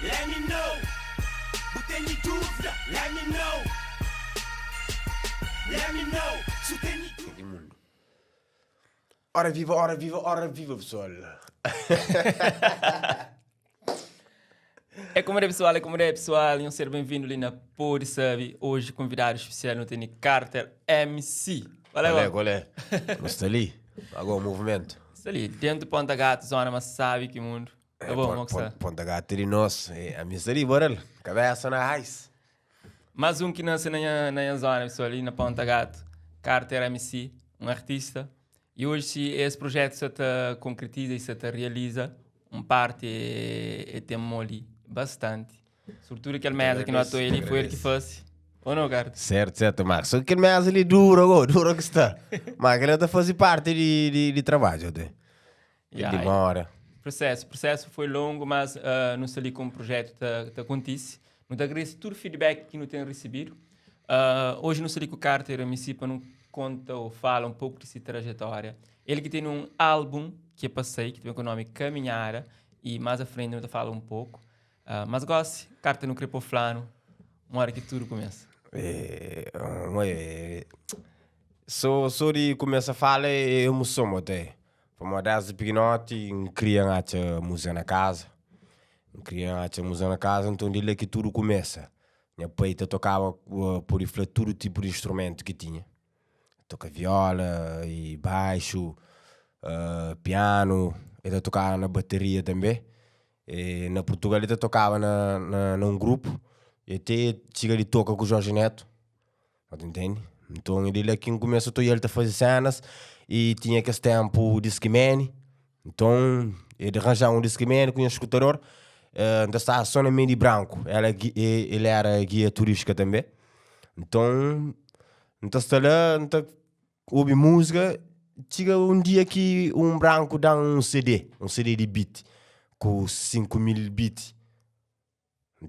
Let me know Bu tene dúvida? Let me know Let me know Su tene Di mundu. Ora viva, ora viva, ora viva pessoal. É como é pessoal, é como é pessoal, nhos ser bem-vindo ali na Pode Sabe. Hoje convidado especial no tem Carter MC. Qual é? Qual é? Qual é? Nós está ali. Agora o movimento. Está ali, dentro de Ponta Gato, zona mais sabe que mundo. Tá bom, como que está? Ponta Gato de nós. É, a missa ali, bora lá. Cabeça na raiz. Mais um que nasce na minha, na minha zona, pessoal, ali na Ponta Gato. Carter MC, um artista. E hoje, se esse projeto se te concretiza e se te realiza, um parte é, é tem mole bastante. Sobretudo aquele mesa que nós ele foi ele que fez. Ou não, Carter? Certo, certo, Marcos. Só que aquele mês ali duro, agora, duro que está. Mas aquele está fazendo parte de, de, de trabalho, até. Yeah, Demora. Processo, processo foi longo, mas uh, não ali com o projeto tá, tá acontece. Não te agradeço todo o feedback que não tenho recebido. Uh, hoje não ali com o Carter MC para não conta ou fala um pouco de sua trajetória. Ele que tem um álbum que eu passei, que tem o nome Caminhara, e mais à frente eu te falo um pouco. Uh, mas gosto, Carter no Crepo Flano, uma hora que tudo começa. É, é, só, só de começar a falar é emoção até. Foi uma desde pequenote, queria acha música na casa. Queria acha música na casa, então de lá que tudo começa. Minha pai tocava uh, por ifla todo tipo de instrumento que tinha. Toca viola e baixo, uh, piano, ele tocava na bateria também. E na Portugal ele tocava na, na, num grupo. E até chega de toca com o Jorge Neto. Entende? Então ele lá que começou a ele a fazer cenas e tinha aquele tempo o Discman. Então ele arranjava um Discman com um escutador. Uh, então estava só na meio de branco. Ela, ele era guia turística também. Então, então está lá, então, ouve música. Chega um dia que um branco dá um CD de beat, com 5 mil beats.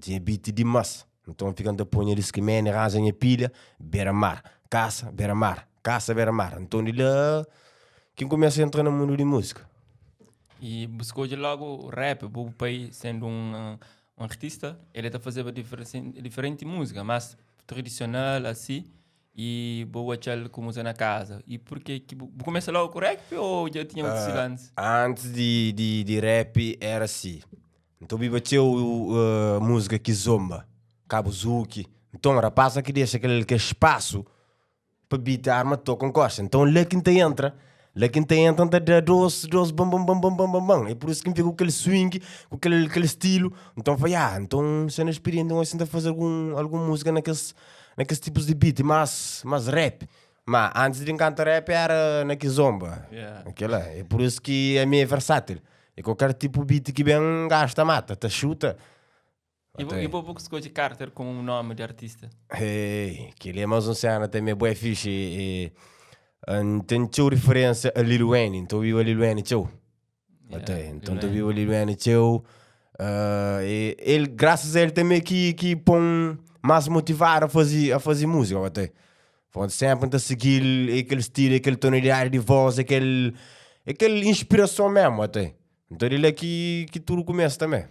Tinha beat demais. Então ficando a pôr Discman, arranja a pilha, beira-mar, caça, beira-mar, caça, beira-mar. Então de lá, quem começa a entrar no mundo de música. E buscou de logo o rap, o pai sendo um, um artista, ele está fazendo diferente, diferente música, mas tradicional assim, e boa tchau com música na casa. E por que que começa logo com rap ou já tinha outros uh, antes? Antes de, de, de rap era assim. Então viva tinha uh, música que zomba, Cabo Zuki. Então rapaz que deixa aquele, aquele espaço para beat a arma toca com costa. Então lá quem te entra, lá quem te entra tá dá doce, doce, bam bam bam bam bam bam bam. É por isso que fica com aquele swing, com aquele, aquele estilo. Então foi, ah, então se não experiente, então assim a fazer algum, alguma música naqueles, naqueles tipos de beat, mas, mas rap. Mas antes de cantar rap era na kizomba. Yeah. Aquela, é por isso que a minha é versátil. E qualquer tipo de beat que vem, gasta, mata, te chuta. E, e vou pouco escolher Carter como um nome de artista. Ei, que ele é mais um cena também, bué fixe. E, e, tem teu referência a Lil Wayne, então viu a Lil Wayne teu. Yeah, Até, então Lil tu Wayne. viu a Lil Wayne teu. Uh, e, ele, graças a ele também que, que põe mais motivar a fazer música, até. Foi sempre a seguir aquele estilo, aquele tonalidade de voz, aquele, aquele inspiração mesmo, até. Então ele é que, que tudo começa também.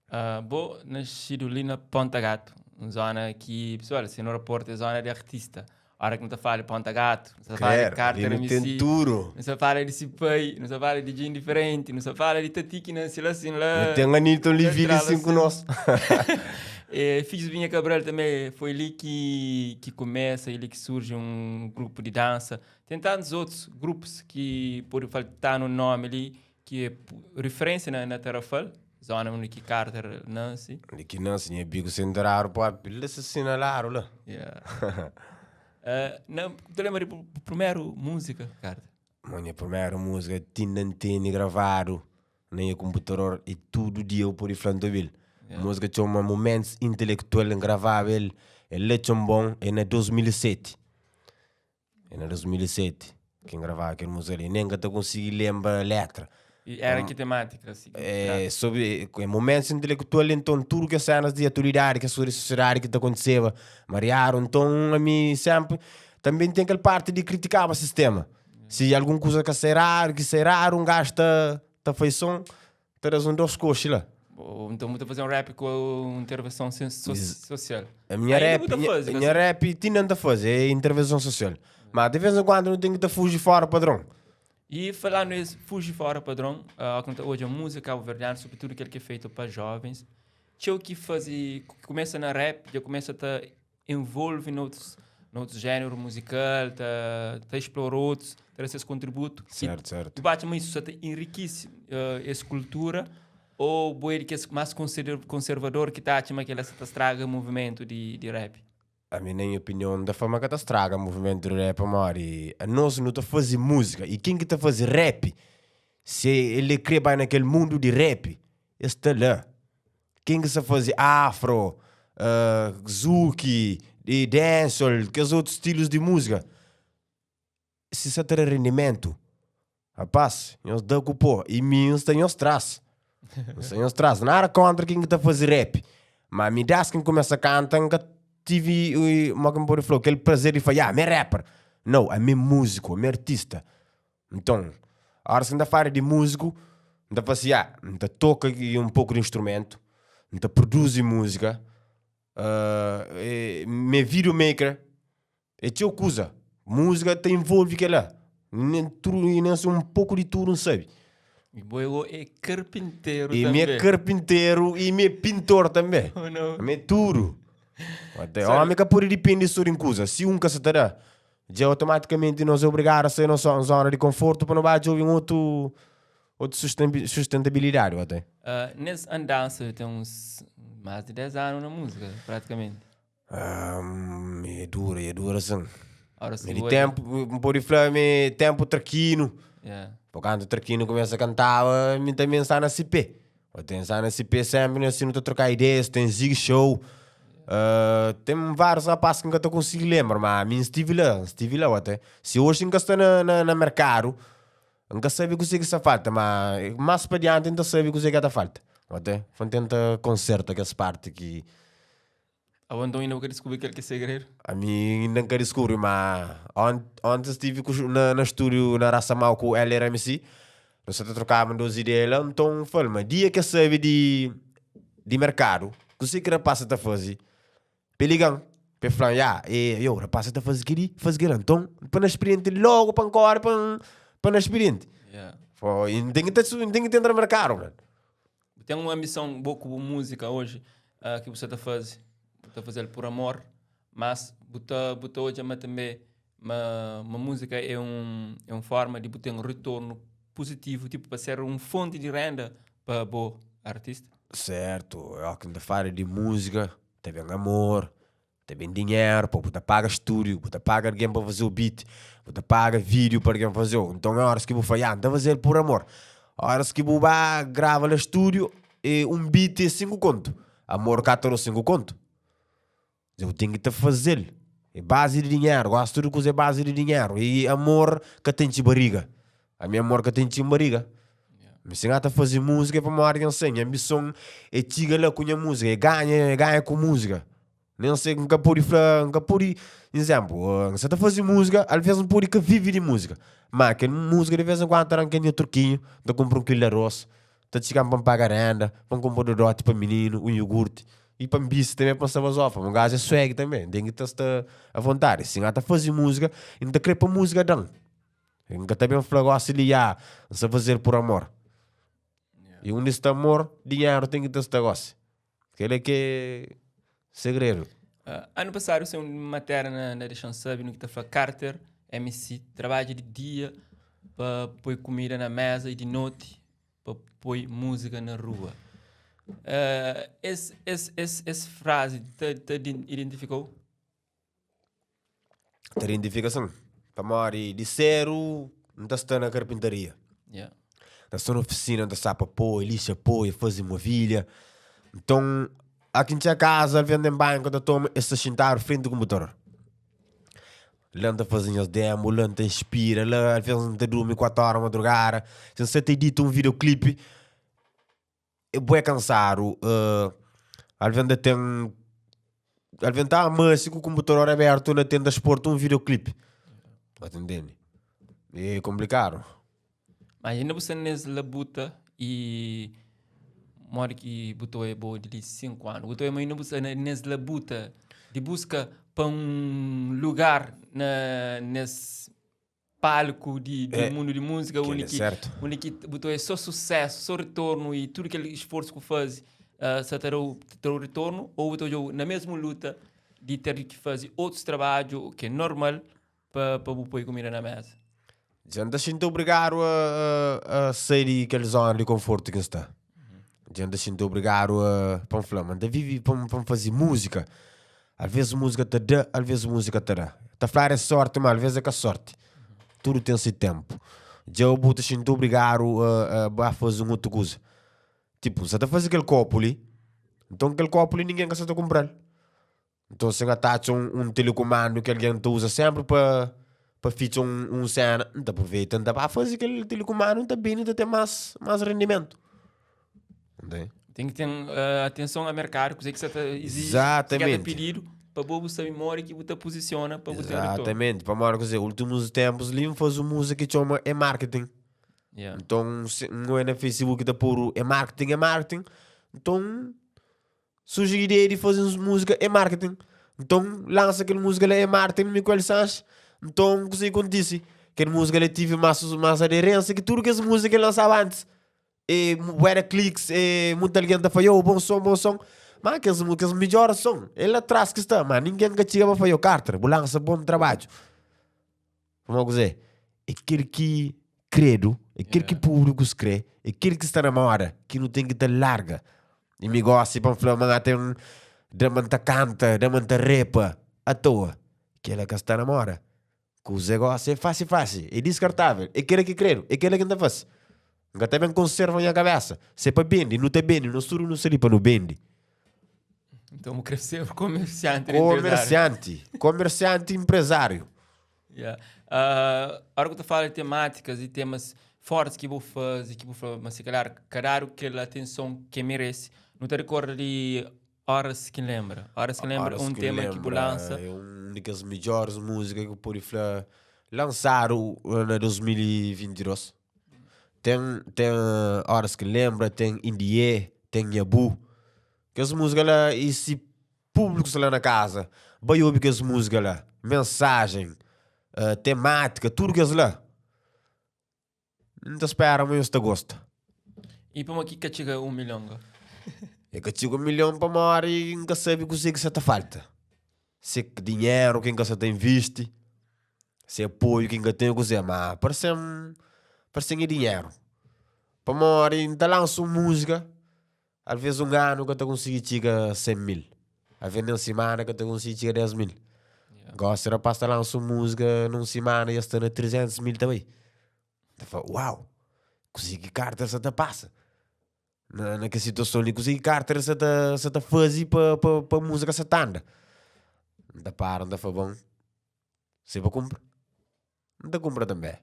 Uh, bo nascido ali na Ponta Gato, uma zona que, pessoal, se não reporta, é zona de artista. A hora que não te fala de Ponta Gato, não se fala de Quero, Carter ali não MC, tem tudo. não se fala de Cipei, não se fala de Jean Diferente, não se fala de Tati que nasceu assim lá. Não tem Anitta Oliveira Central, assim com nós. Eh, Filhos de Vinha Cabral também foi ali que, que começa, ali que surge um grupo de dança. Tem tantos outros grupos que pode faltar no nome ali, que é referência na, na Tarrafal, zona onde que Carter nasce. De que não, se bico centrado, pô, ele assinalaram lá. Yeah. uh, não, te lembra da primeira música, Carter? Minha primeira música tinha antena gravado na computador e todo dia eu pude falar do Bill. Yeah. Música chama Momentos Intelectual gravável, ele é bom, é na 2007. É na 2007 quem gravava aquela música ali. Nem que eu consegui lembrar a letra. E era que temática? Assim, É, sobre é, momentos intelectuais, então tudo que é cenas de atualidade, que é sobre a sociedade que está acontecendo, Mariaro, então a mim sempre também tem aquela parte de criticar o sistema. Se alguma coisa que ser raro, que ser raro, um gajo tá, tá feição, tá um dois coxos lá. O Então, bu ta fazer um rap com intervenção social. A minha Ainda rap, bu ta minha, faze, minha rap ti não ta fazer, é intervenção social. Mas de vez em quando não tem que ta fugir fora padrão. E falando esse fugir fora padrão, uh, hoje a música cabo-verdiana, sobretudo aquele que é feito para jovens, txeu que faz, que começa na rap, já começa a ta envolve noutros, noutros género musical, ta, ta explora outros, ta ses contributo. Certo, certo. E bate isso só te enriquece essa cultura ou boi que é mais conservador que tá achando que ela está estraga o movimento de rap? A minha opinião, da forma que tá estraga o movimento do rap, amor, e a nós não tá fazer música, e quem que tá fazer rap, se ele crê bem naquele mundo de rap, está lá. Quem que está fazer afro, zouk, e dancehall, que os outros estilos de música, se está ter rendimento, rapaz, nós dá culpa, e mim está nós traz. Nós traz. Nada contra quem que está fazer rap, mas me dá quem começa a cantar, nunca tive, como é que pode falar, aquele prazer de falar, ah, me rapper. Não, é meu músico, é meu artista. Então, a hora que ainda fala de músico, ainda fala assim, ah, ainda toca aqui um pouco de instrumento, ainda produz música, é, me videomaker, é teu coisa. Música te envolve que lá. Nem tudo, nem um pouco de tudo, não sabe. E boi é carpinteiro E também. me é carpinteiro e me é pintor também. Oh, não. Me é tudo. Até homem que pode depender sobre coisa. Se um que se terá, já automaticamente nós é obrigado a sair na zona de conforto para não bater em outro sustentabilidade até. Nessa andança tem uns mais de 10 anos na música, praticamente. É dura assim. Ora, se De tempo, pode falar, me tempo traquino. Yeah. Porque quando o traquino começa a cantar, me também está na CP. Eu tenho está na CP sempre, assim, não estou a trocar ideias, tem zig show. Tem vários rapazes que nunca estou conseguindo lembrar, mas mim estive lá até. Se hoje nunca estou na mercado, nunca sabe o que está falta, mas mais para diante ainda sabe o que está falta. Até, vou tentar consertar aquela parte que... Então ainda nunca descobri aquele que é segredo? A mim ainda nunca descobri, mas ontem estive na estúdio na Raça Mau com o LRMC, nós trocávamos duas ideias lá, então falei, mas dia que sabe de mercado, que sei que rapaz está fazendo, peligão, pe falar, ah, eu, rapaz está fazendo aquilo, faz aquilo, então, para na experiente logo, para agora, para na experiente. Yeah. E tem que tentar mercado, mano. Tem uma missão boa com música hoje, que você está fazendo. Está fazendo por amor, mas botar hoje mas também uma música é uma forma de botar um retorno positivo, tipo para ser uma fonte de renda para bom artista. Certo, é o que fala de música, também amor, também dinheiro, pô, botar paga estúdio, botar paga alguém para fazer o beat, botar paga vídeo para alguém fazer. Então é horas que vou falhar, então fazer por amor. Horas que vou grava no estúdio e um beat é 5 conto. Amor 4 ou 5 conto. Eu tenho que te fazer. É base de dinheiro. Gosto de coisa é base de dinheiro. E amor que tem de barriga. A minha amor que tem de barriga. Me ensinar a fazer música para uma área sem. A ambição é tiga lá com a música. É ganha com música. Nem sei, nunca pude falar, nunca pude. Exemplo, você está fazendo música, às vezes não pode que vive de música. Mas que música de vez em quando arranca um truquinho, tá compra um quilo de arroz, tá chegando para pagar renda, para comprar um dote para menino, um iogurte. E para bicho também para saber um gajo é swag também, tem que estar à vontade. Se não está fazendo música, não está querendo para música não. Nunca também fala assim, ah, não fazer por amor. Yeah. E onde está amor, dinheiro tem que estar gosto. Aquele é que é segredo. Ano passado, eu uma matéria na Deixão Sabe, no que está falando Carter, MC, trabalha de dia para pôr comida na mesa e de noite para pôr música na rua. Essa frase te identificou? Te identificação. Para morrer de zero, não está na carpintaria. Yeah. Está na oficina, está sapa pôr, lixa pôr, fazer mobília. Então, aqui em casa, vende em banco, está toma, está sentado frente do computador. Lá está fazendo as demos, lá está inspira, lá às vezes não te dorme 4 horas madrugada. Se você te edita um videoclipe, eu vou cansado. Às vezes tem. Às vezes está mas com o computador aberto na tenda exporta um videoclipe. Tá entendendo? É complicado. Mas ainda você nesse labuta e. Modi ki bu ta oia bo di li 5 anu? Bu ta oia ma inda bu sta nes labuta di buska pa un lugar na nes palku di, di mundu di múzika Kel undi é ki, sertu. undi ki bu ta oia só susésu, só ritornu i tudu kel isforsu ku faze uh, sa ta dau, ta dau ritornu ou bu ta odjau na mesmu luta di ter ki faze otus trabadju ki é normal pa, pa bu poi kumida na mesa? Dja N ta xinti obrigadu a, a, a sai di kel zona di konfortu ki N sta. Dja N ta xinti obrigadu a, pa N fla ma N ta vive pa N, pa N faze múzika. Alvês múzika ta da, alvês múzika ta da. Ta fladu é sórti, má alvês é ka sórti. Tudu ten se ténpu. Dja bu ta xinti obrigadu a, a ba faze un otu kuza. Tipu, N sa ta faze kel kópu li, nton kel kópu li ningen ka sa ta kunpra-l. Nton si N atacha un, un telekumandu ki algen ta uza sénpri pa pa fitxa un, un séna, N ta aproveita, N ta ba faze kel telekumandu, N ta bende, N ta ten más, más rendimentu. Ntende? Ten ki ten uh, atenson a merkadu, kuzê ki sa ta iziji, ki ta Exatamente. pididu, pa bo bu sabe modi ki bu ta puzisiona pa bu ten retornu. Exatamente. Pamodi, kuzê, últimus tempus li N faze un múzika ki txoma É Marketing. Yeah. Nton, se N oi na Facebook ta podu É Marketing, É Marketing. Nton, Surgi ideia di faze uns múzika é marketing. Nton, lansa kel múzika la é marketing mi ku El Sanches. Nton, kuzê ki kontise? Kel múzika la tive más, más aderênsia ki tudu kes múzika ki el lansaba antis. E bué da kliks, e mutu algen ta fla, yo, bon son, bon son. Má kes, kes midjór son, é la tras ki sta. Má ningen ka txiga pa fla, yo, Carter, bu lansa bon trabadju. Pamodi kuzê? É kel ki kredu, é kel ki públikus krê, é kel ki sta na moda, ki nu ten ki ta larga. I mi gosi pa N fla ma N ten da ma N ta kanta, da ma N ta repa atoa. Kela ka sta na moda. Kuzê gosi é fási fási, é diskartável, é kela ki kredu, é kela ki N ta fase. N ka ta ben konserva nha kabésa. Se é pa bende, nu ta bende, nos tudu nu sta li pa nu bende. Então, bu kre ser komersianti di empresário. Komersianti, komersianti empresário. Yeah. Uh, ora ku ta fala de temáticas e temas fortes ki bu faze, ki bu fla, ma se calhar ka dadu kel atenson ke merece. Nu ta recorda di Horas ki Lembra. Horas ki Lembra é Horas um ki tema ki bu Lembra lansa. é un di kes midjóris múzika ki bu pode fla lansadu na 2022. Ten, ten Horas ki Lembra, ten Indiê, ten Nhabu. Kes múzika la i si públiku sta la na kaza, bai obi kes múzika la, mensajen, temátika, tudu kes la. N ta spera ma nhos ta gosta. I pamodi ki ka txiga un milhon go? E ka txiga un milhon pamodi N ka sabe kuzê ki sa ta falta. Se dinheru ki N ka sa ta invisti, se apoiu ki N ka ten kuzê, ma parse-m, parse-m é dinheru. Pamodi N ta lansa un múzika, Alvês un anu ka ta konsigi txiga 100 mil. Alvês nen simana ka ta konsigi txiga 10 mil. Gosi rapaz ta lansa un múzika nun simana dja sta na 300 mil ta bai. Ta fla, uau, kuzê ki Carter sa ta pasa? Na, na kel situason li, kuzê ki Carter sa ta, sa ta faze pa, pa, pa múzika sa ta anda? N ta para, N ta fla, bon, se pa kunpra. N ta kunpra tanbê.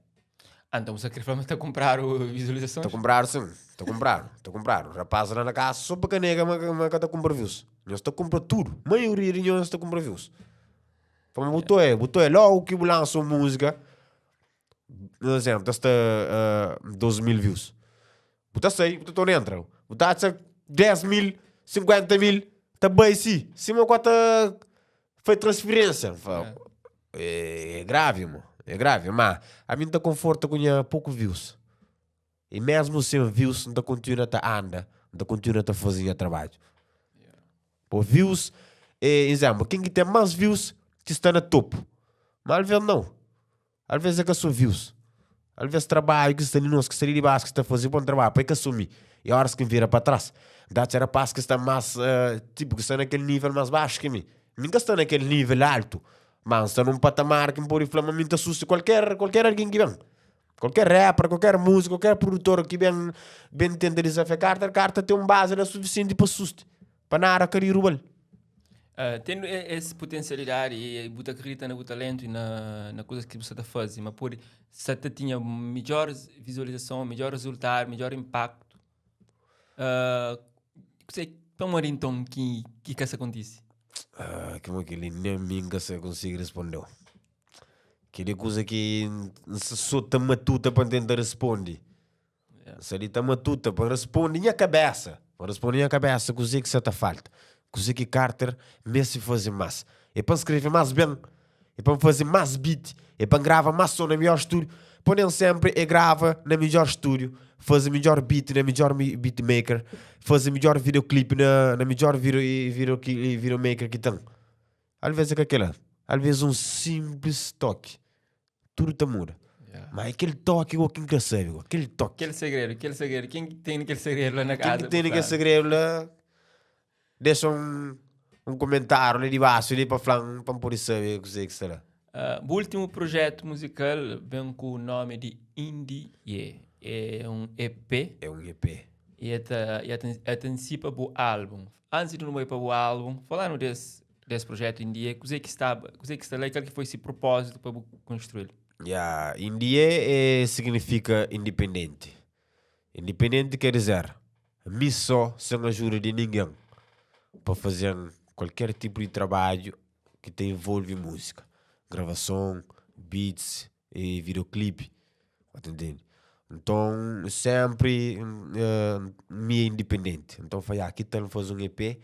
Ah, nton bu sa kre fla ma ta kunpradu vizualizasons? Ta kunpradu sin, ta kunpradu, ta kunpradu. Rapaz la na kasa so pa ka nega ma ma ka ta kunpra views. Nhos ta kunpra tudu, maioria di nhos ta kunpra views. Pamodi bu ta oia, bu ta oia logu ki bu lansa un múzika, un izénplu, ta sta 2000 views. Bu ta sai, bu ta torna entra, bu ta atxa 10 mil, 50 mil, ta bai si, sima ku ta fai transferênsia. N fla, É gravi, mo. É gravi. Ma ami N ta konforta ku nha poku views. I mesmu sen views, N ta kontinua ta anda, N ta kontinua ta faze nha trabadju. Po views, é, izénplu, ken ki ten más views ki sta na topu. Ma alvês nau. Alvês é ka so views. Alvês trabadju ki sta li nos, ki sta li dibaxu, ki sta faze bon trabadju, pa é ka so mi. I óras ki N vira pa tras, N ta atxa rapaz ki sta más, tipu, ki sta na kel nível más baxu ki mi. Mi N ka sta na kel nível altu, má N sta nun patamar ki N pode fla ma mi N ta susti kualker, kualker algen ki ben. Kualker rapper, kualker múziku, kualker produtor ki ben, ben tenta dizafia Carter, Carter ten un bazi la sufisienti pa susti, pa nada ka diruba-l. Uh, tendo esse potencialidade e bu ta acredita na bu talento e na, na coisas que você ta fazer, mas pode se ta tinha melhor visualização, melhor resultado, melhor impacto. Uh, sei, pamodi então que que que isso acontece? Ah, como que ele nem mim que se consigo respondeu. Que de coisa que só ta matuta para tentar responder. Yeah. Se ali ta matuta para responder minha cabeça. Pa responde nha kabesa kuze ki sa ta falta, kuze ki Carter meste faze más. É pa N skreve más ben, é pa N faze más beat, é pa N grava más son na midjór stúdiu. Pa nen sénpri é grava na midjór stúdiu, faze midjór beat na midjór beatmaker, faze midjór videoclip na na midjór video videomaker ki ten. Alvês é ka kel-la, alvês un sinplis toki. Tudu ta muda. Yeah. Mas aquele toque igual quem quer sabe, igual. Aquele toque. Aquele segredo, aquele segredo. Quem que tem aquele segredo lá na Quem casa? que tem aquele segredo lá, deixa um, um comentário ali debaixo ali para falar, para poder saber o que é que será. Uh, o último projeto musical vem com o nome de Indie. É um EP. É um EP. E é antecipa o álbum. Antes de não ir para o álbum, falando desse, desse projeto Indie, o que está, o que está lá e qual que foi esse propósito para construir? Yeah, Indie é, significa independente. Independente quer dizer, mim só, sem ajuda de ninguém, para fazer qualquer tipo de trabalho que te envolve música. Gravação, beats e videoclipe. Entende? Então, sempre uh, me é independente. Então, foi ah, aqui tal fazer um EP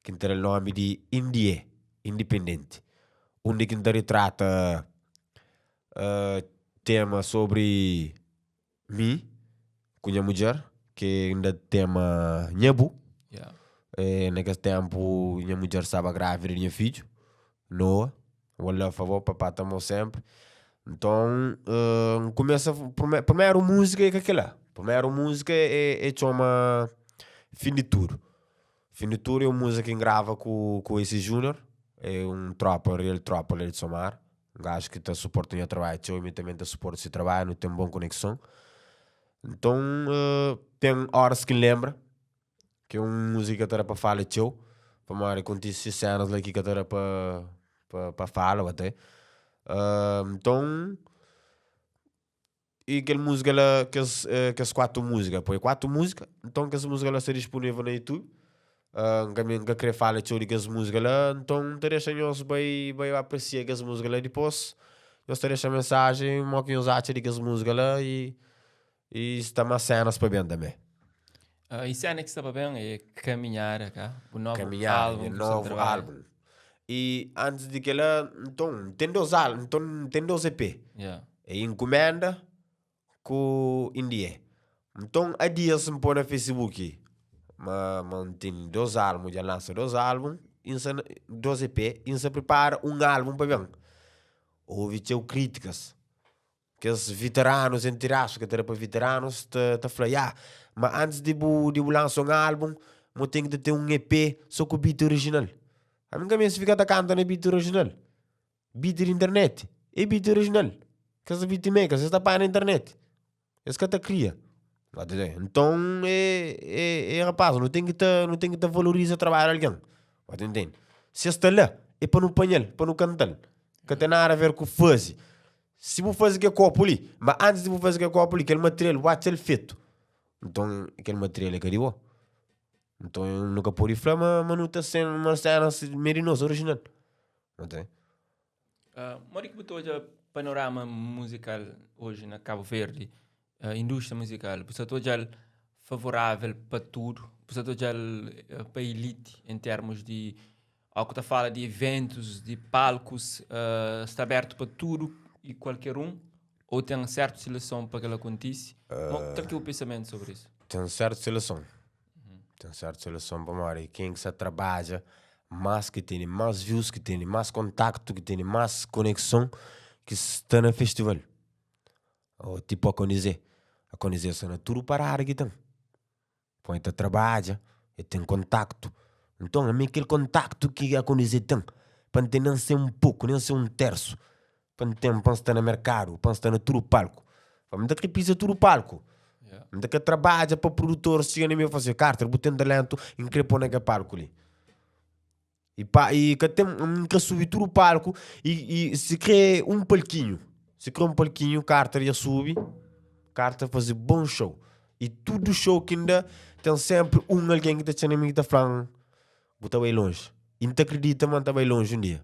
que tem o nome de Indie, Independente. Onde que retrata uh, tema sobre mim, com minha mulher, que ainda tema Nhabu. Yeah. Eh, naquele tempo, minha mulher estava grávida de meu filho, Noah. Olha, a favor, papá estamos sempre. Então, uh, começa, prime, primeiro música é aquela. Primeiro música é, é, é chama Fim de Tudo. Fim de Tudo é uma música que grava com, com esse Júnior. É um tropa, real tropa ali de Somar. Um gajo que está suportando o trabalho, eu também está suportando esse trabalho, não tem boa conexão. Então, uh, tem horas que lembra, que é uma música que era para falar teu, para mora acontece cenas lá que era para para para falar até. Uh, então, e aquela música lá, que as, uh, que as quatro músicas, põe quatro músicas, então que as músicas lá está disponível no YouTube. Uh, nunca querer falar teu de que as músicas lá, então te deixa nós bem bem apreciar que as músicas lá depois. Nós te deixa mensagem, mo que nós acha de que as músicas lá e e está mais cenas para bem também. Uh, e cena que está para bem é Caminhar, cá? O novo Caminhar, álbum. é que novo você trabalha. álbum. E antes de que ela, então, tem dois álbuns, então tem dois EP. Yeah. É Encomenda com Indie. Então, há dias me põe no Facebook, mas, mas tem dois álbuns, já lança dois álbuns, insa, dois EP, e se prepara um álbum para bem. Houve teu críticas. Que os veteranos, entre aspas, que era para veteranos, te, te falam, ah, mas antes de bu, de bu lançar um álbum, eu tenho que ter um EP só com o beat original. A minha cabeça fica cantando beat original. Beat de internet. É beat original. Que essa beat maker, você está para na internet. Esse cara cria. Tá entendendo? Então, é, é, é rapaz, não tem que te, não tem que te valorizar o trabalho de alguém. Tá entendendo? Se está lá, é para não apanhar, para não cantar. Que tem nada a ver com fazer. Se vou fazer que é copo ali, mas antes de vou fazer que é copo ali, aquele material vai ser feito. Então, aquele material é caribo. Então, eu nunca pude falar, mas, mas não está sendo uma cena merinosa original. Não tem? Uh, Mori que botou hoje panorama musical hoje na Cabo Verde, a indústria musical, você está já favorável para tudo, você está já uh, para a elite em termos de, ao que tá fala de eventos, de palcos, uh, está aberto para tudo e qualquer um, ou tem certa seleção para que ela aconteça? Uh, Qual que é o pensamento sobre isso? Tem certa seleção. Tem certa seleção para mora. Quem que se trabalha mais que tem mais views, que tem mais contacto, que tem mais conexão, que está no festival. Ou tipo a Conizé. A Conizé está na tudo parar aqui tem. Põe te trabalha, e tem contacto. Então, a mim aquele contacto que a Conizé tem, para não ter nem ser um pouco, nem ser um terço. Para não ter, para estar no mercado, para estar no tudo palco. Para não ter que pisa tudo palco. Yeah. Não que trabalha para produtor, chega na minha fazer Carter, botando talento, e querer pôr naquele palco ali. E, pá, e que tem, que subir tudo o palco e, e se cria um palquinho. Se cria um palquinho, Carter ia subir, Carter fazer bom show. E tudo show que ainda tem sempre um alguém que está te que está falando, bota bem longe. E não te acredita, mas está bem longe um dia.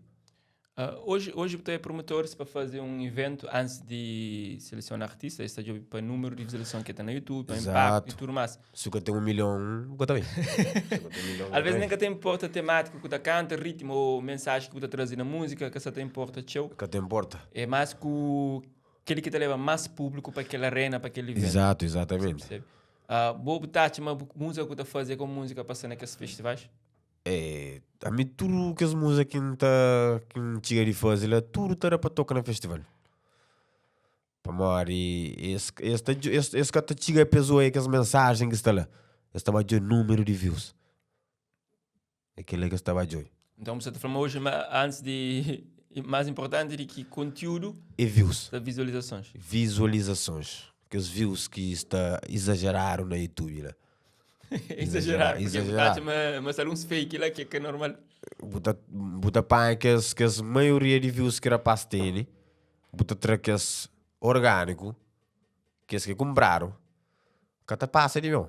Oji, oji bu ta é promotores pa faze un evento antes di selesiona artista, es ta djobe pa número di visualizason ki ta na YouTube, pa impacto e tudo mais. Si bu ka ten 1 milhon, bu ka ta bai. Si bu ka ten 1 milhon, bu ka ta bai. Alvês nen ka ta importa temátika ku ta kanta, ritmo ou mensaji ki bu ta traze na múzika, ka sa ta importa txeu. Ka ta importa. É más ku kel ki ta leba más públiku pa kel arena, pa kel evento. Exato, exatamente. Bo bu ta atxa ma bu múzika ku ta faze é ka un múzika pa sta na kes festivais? É, ami tudu kes múzika ki N ta, ki N txiga di faze la, tudu ta da pa toka na festival. Pamodi es, es ta, es, es ka ta txiga pa es oia kes mensajen ki sta la. Es ta ba djobe númeru di views. É kel-la ki es ta ba djobe. Nton, bu sta ta fla ma oji ma antis di, más inportanti di ki kontiúdu. É views. Sta vizualizasons. Vizualizasons. Kes views ki sta izajeradu na YouTube la. Exagerado, porque exagerado. Ma, mas alguns fake lá que é, que é normal. Bu ta, bu ta panha kes, kes maioria di views ki rapaz tene, bu ta tra kes orgánico, kes ki kumpradu, ka ta pasa di meu.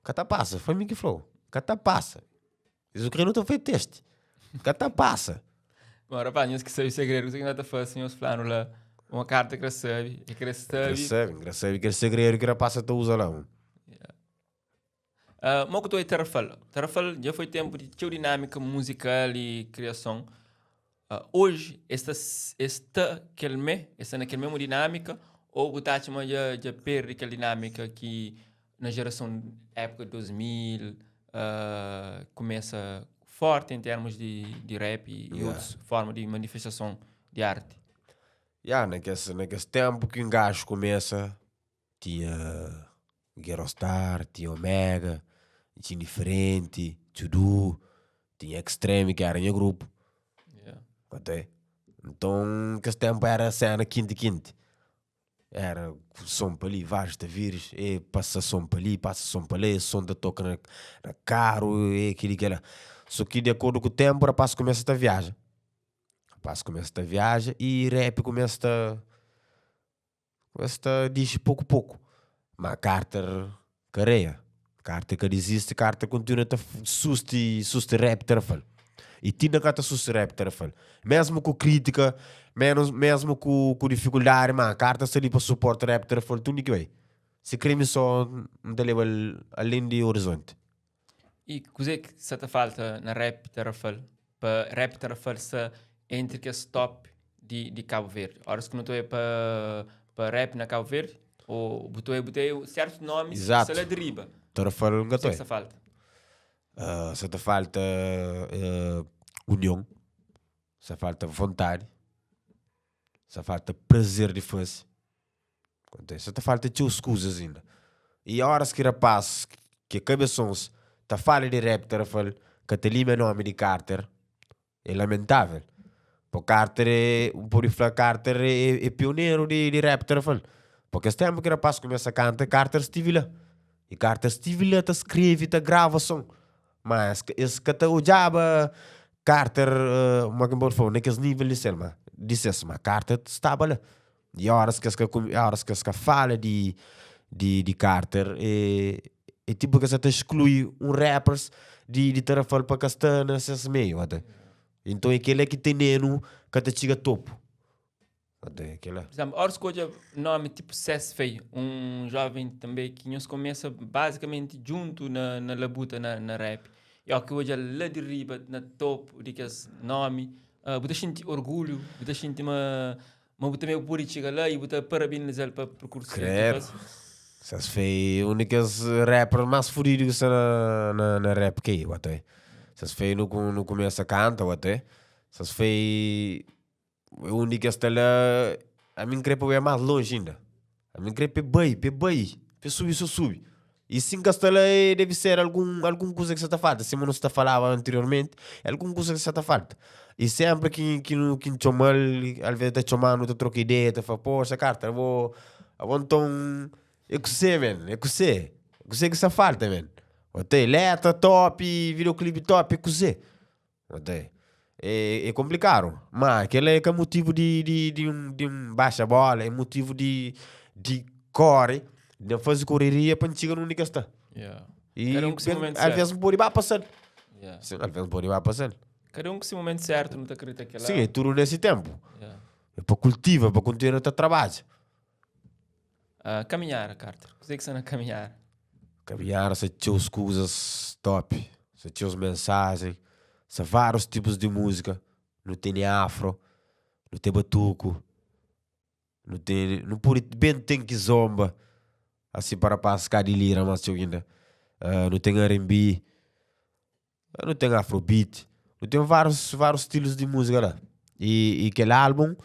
Ka ta pasa, foi mi ki flau. Ka ta pasa. Isso que não ta fai teste. Ka ta pasa. Bom, rapaz, nhos ki sabe segredo, que ta fase, nhos flanu lá, uma carta que sabe, e que sabe. Que sabe, que sabe que segredo que rapaz ta usa lá. Yeah. Uh, mo que tu é Tarrafal. Tarrafal já foi tempo de teu dinâmica musical e criação. Uh, hoje está está aquele me, está naquele mesmo dinâmica ou o tá já já perde aquela dinâmica que na geração época 2000 uh, começa forte em termos de, de rap e, yeah. e outras formas de manifestação de arte. Yeah, naquele, naquele tempo que um gajo começa, tinha Ghetto Star, tinha Omega, tinha Indiferente, Tudu, tinha Extreme, que era nha grupo. Yeah. Até. Então, aquele tempo era cena quente-quente. Era som pa li, vários ta vires, e pasa som pa li, pasa som pa li, som ta toka na, na carro, e kili kela. So ki di akordu ku tempu, rapaz kumesa ta viaja. Rapaz kumesa ta viaja e rap kumesa ta kumesa ta dixi poku poku. Ma Carter ka reia, Carter ka disisti, Carter kontinua ta susti, susti rap Tarrafal. E ti inda ka ta susti rap Tarrafal. Mesmu ku kritika, menus, mesmu ku, ku difikuldadi, ma Carter sta li pa suporta rap Tarrafal tundi ki bai. Si kre mi so, N ta leba-l alén di orizonti. E kuzê ki sa ta falta na rap Tarrafal pa rap Tarrafal sta entri kes top di, di Cabo Verde? Horas ki nu ta oia pa, pa rap na Cabo Verde, ou bu ta oia, bu ta oia certos nomis ki sta la di riba. Tarrafal nka ta Kuzê ki oia. sa falta? Uh, sa ta falta uh, union, sa falta vontadi, sa falta prazer di fase. Sa ta falta txeu kuzas inda. E horas ki rapaz ki é kabesons ta fala di rap ta fal ka ta limia nomi di Carter é lamentável. Po Carter é, bu pode fla Carter é, é pioneru di, di rap ta fal. Porque es tempu ki rapaz kumesa kanta Carter stivi la. E Carter stivi la ta skreve ta grava son. Ma es, es ka ta odjaba Carter, uh, ma ki N pode fla, na kes nível di sel, ma di ses, ma Carter staba la. E horas ki es ka horas ki es ka fala di di di Carter é é tipo ki es sa ta exclui un rappers di di Tarrafal pa ka sta na ses meio ata. Então é kela ki tenenu ka ta txiga topo. Ata é kela. Por exemplo, ora skodja nomi tipo Cés Fei, um jovem também ki nhos começa basicamente junto na, na labuta na, na rap. E ó ki odja la di riba na topo di kes nomi, uh, bu ta xinti orgulho, bu ta xinti ma Ma bu tanbe bu pode txiga la i bu ta parabeniza-l pa perkursu ki el ta Credo. faze. Sas fei un di kes rapper mas fudidu ki sta na, na, na rap ki what é. Sas fei nu, nu kumesa kanta what é. Sas fei un di kes sta la, ami n kre pa bai mas lonji inda. Ami n kre pa e bai, pa e bai, pa e subi so subi. E si N ka sta la e debe ser algun algun kuza ki sa ta falta, sima nu sta falaba anteriormenti, é algun kuza ki sa ta falta. E senpri ki ki nu ki N txoma-l, alves el ta txoma-nu, ta troka ideia, ta fla, poxa Carter, abo abo nton é kuzê men, é kuzê, é kuzê ki sa falta men. Ote letra top, videoclipe top, é kuzê. Ote é é konplikadu, ma kel-la é ka motivu di di di un di un baxa bola, é motivu di di kore, di faze koreria pa N txiga na undi ki es sta. Yeah. E Kada un ku se momentu alves sertu. N pode ba pasa-l. Yeah. Sin, alves N pode ba pasa-l. Kada un ku si momentu sertu, nu ta kridita kela. Sim, é tudu nesse tempu. Yeah. É pa kultiva, pa kontinua ta trabadja. Uh, kaminhada, Carter. Kuzê ki sta na kaminhada? Kaminhada sa txeu kuzas top, sa txeu mensajen, sa várius tipus di múzika. Nu tene afro, nu ten batuku, nu tene, nu pode ben ten kizomba, asi pa rapazis ka dilira mas txeu inda. Uh, nu ten R&B, Nu ten afrobeat, nu ten várius, várius stilus di múzika la. I, i kel álbum,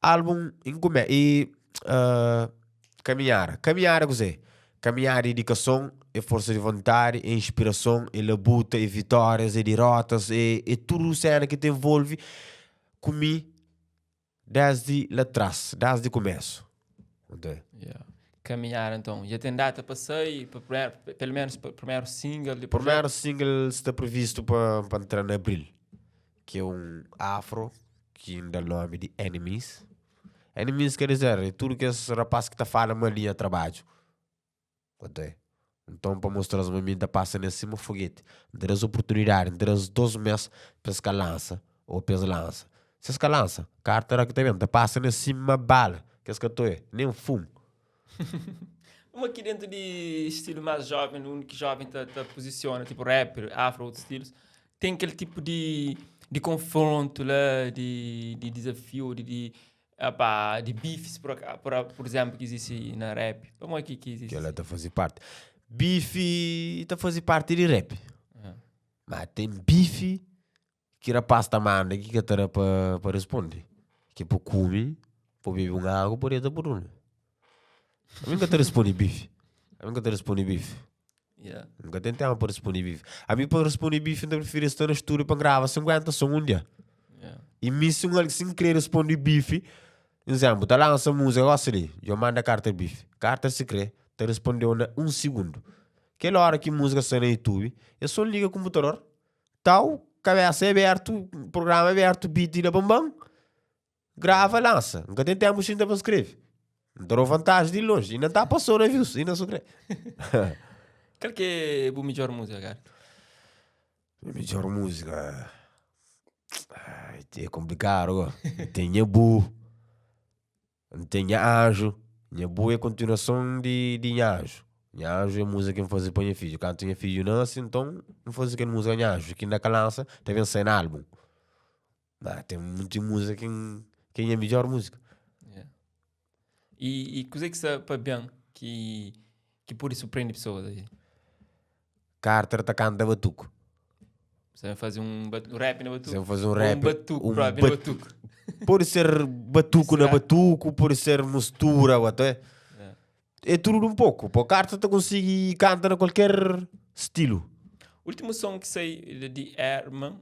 álbum inkume, i uh, kaminhada. Kaminhada kuzê? Kaminhada é idikason, é forsa di vontadi, é inspirason, é labuta, é vitórias, é dirotas, é, é tudu sena ki ta envolve ku mi Desdi la tras, desdi kumesu. Nte. Yeah. Kaminhada então. Já tem data pa sai, pa primeiro, pelo menos pa primeiro single de Primeiro single sta previsto pa pa entra na abril, ki é um afro ki N da nome di Enemies. Enemies quer dizer é tudo kes rapaz ki ta fala mal di nha trabadju. Nte. Nton pa mostra-s ma mi N ta pasa nes sima fogueti. N ta da-s oportunidadi, N ta da-s dos mes pa es ka lansa ô pa es lansa. Si es ka lansa, karta ra ki ta ben, ta pasa nes sima bala ki es ka ta oia, nen fumu. Uma ki dentu di stilu más jóven, undi ki jóven ta ta puzisiona, tipo rap, afro, otus stilus, ten kel tipu di di konfrontu la, di di dizafiu, di di Epá, di bifis por, por, por exemplo, ki izisti na rap. Pamodi ki, ki izisti? Kel-la ta faze parte. Bifi ta faze parte di rap. Ah. Ma ten bifi ki rapaz ta manda ki ka ta da pa, pa responde. Ki pa kume, pa bebe un agu, pa deta pa durmi. Ami N ka ta responde bifi. Ami N ka ta responde bifi. Yeah. N ka ten tempu pa responde bifi. Ami pa responde bifi N ta prefiri sta na studio pa N grava 50 son un dia. Yeah. I mi si un algen si N kre responde bifi, izénplu, ta lansa múzika gosi li, djo manda Carter bifi. Carter si kre, ta respondeu na un sigundu. Kel óra ki múzika sta na YouTube, é so N liga konputador, tau, kabésa é abertu, prugrama é abertu, beat na banban, grava, lansa. N ka ten ténpu xinta pa skrebe. N ta da-u vantaji di lonji. Inda N ta pasou na views, inda su kre. Kal ki é bu midjór múzika, Carter? Nha midjor múzika é komplikadu go. N ten nha bu, N ten nha anju. Nha bu é kontinuason di di nha anju. Nha anju é múzika ki N faze pa nha fidju. Kantu nha fidju nase, nton N faze kel múzika nha anju, ki inda ka lansa, ta ben sai na álbun. Ma ten munti múzika ki N ki é nha midjor múzika. Yeah. I, i kuzê ki sta pa ben ki ki pode surpreende pesoas aí? Carter ta kanta batuku. Você vai fazer um bat- um rap na batuku? Você vai fazer um Ou rap, Um batuku um próprio na bat- batuku. Pode ser batuku na Mistura. batuku, pode ser mistura, ou até. É tudo de um pouco. Pô, Carter ta consegui canta na qualquer estilo. Último som que sai de Herman,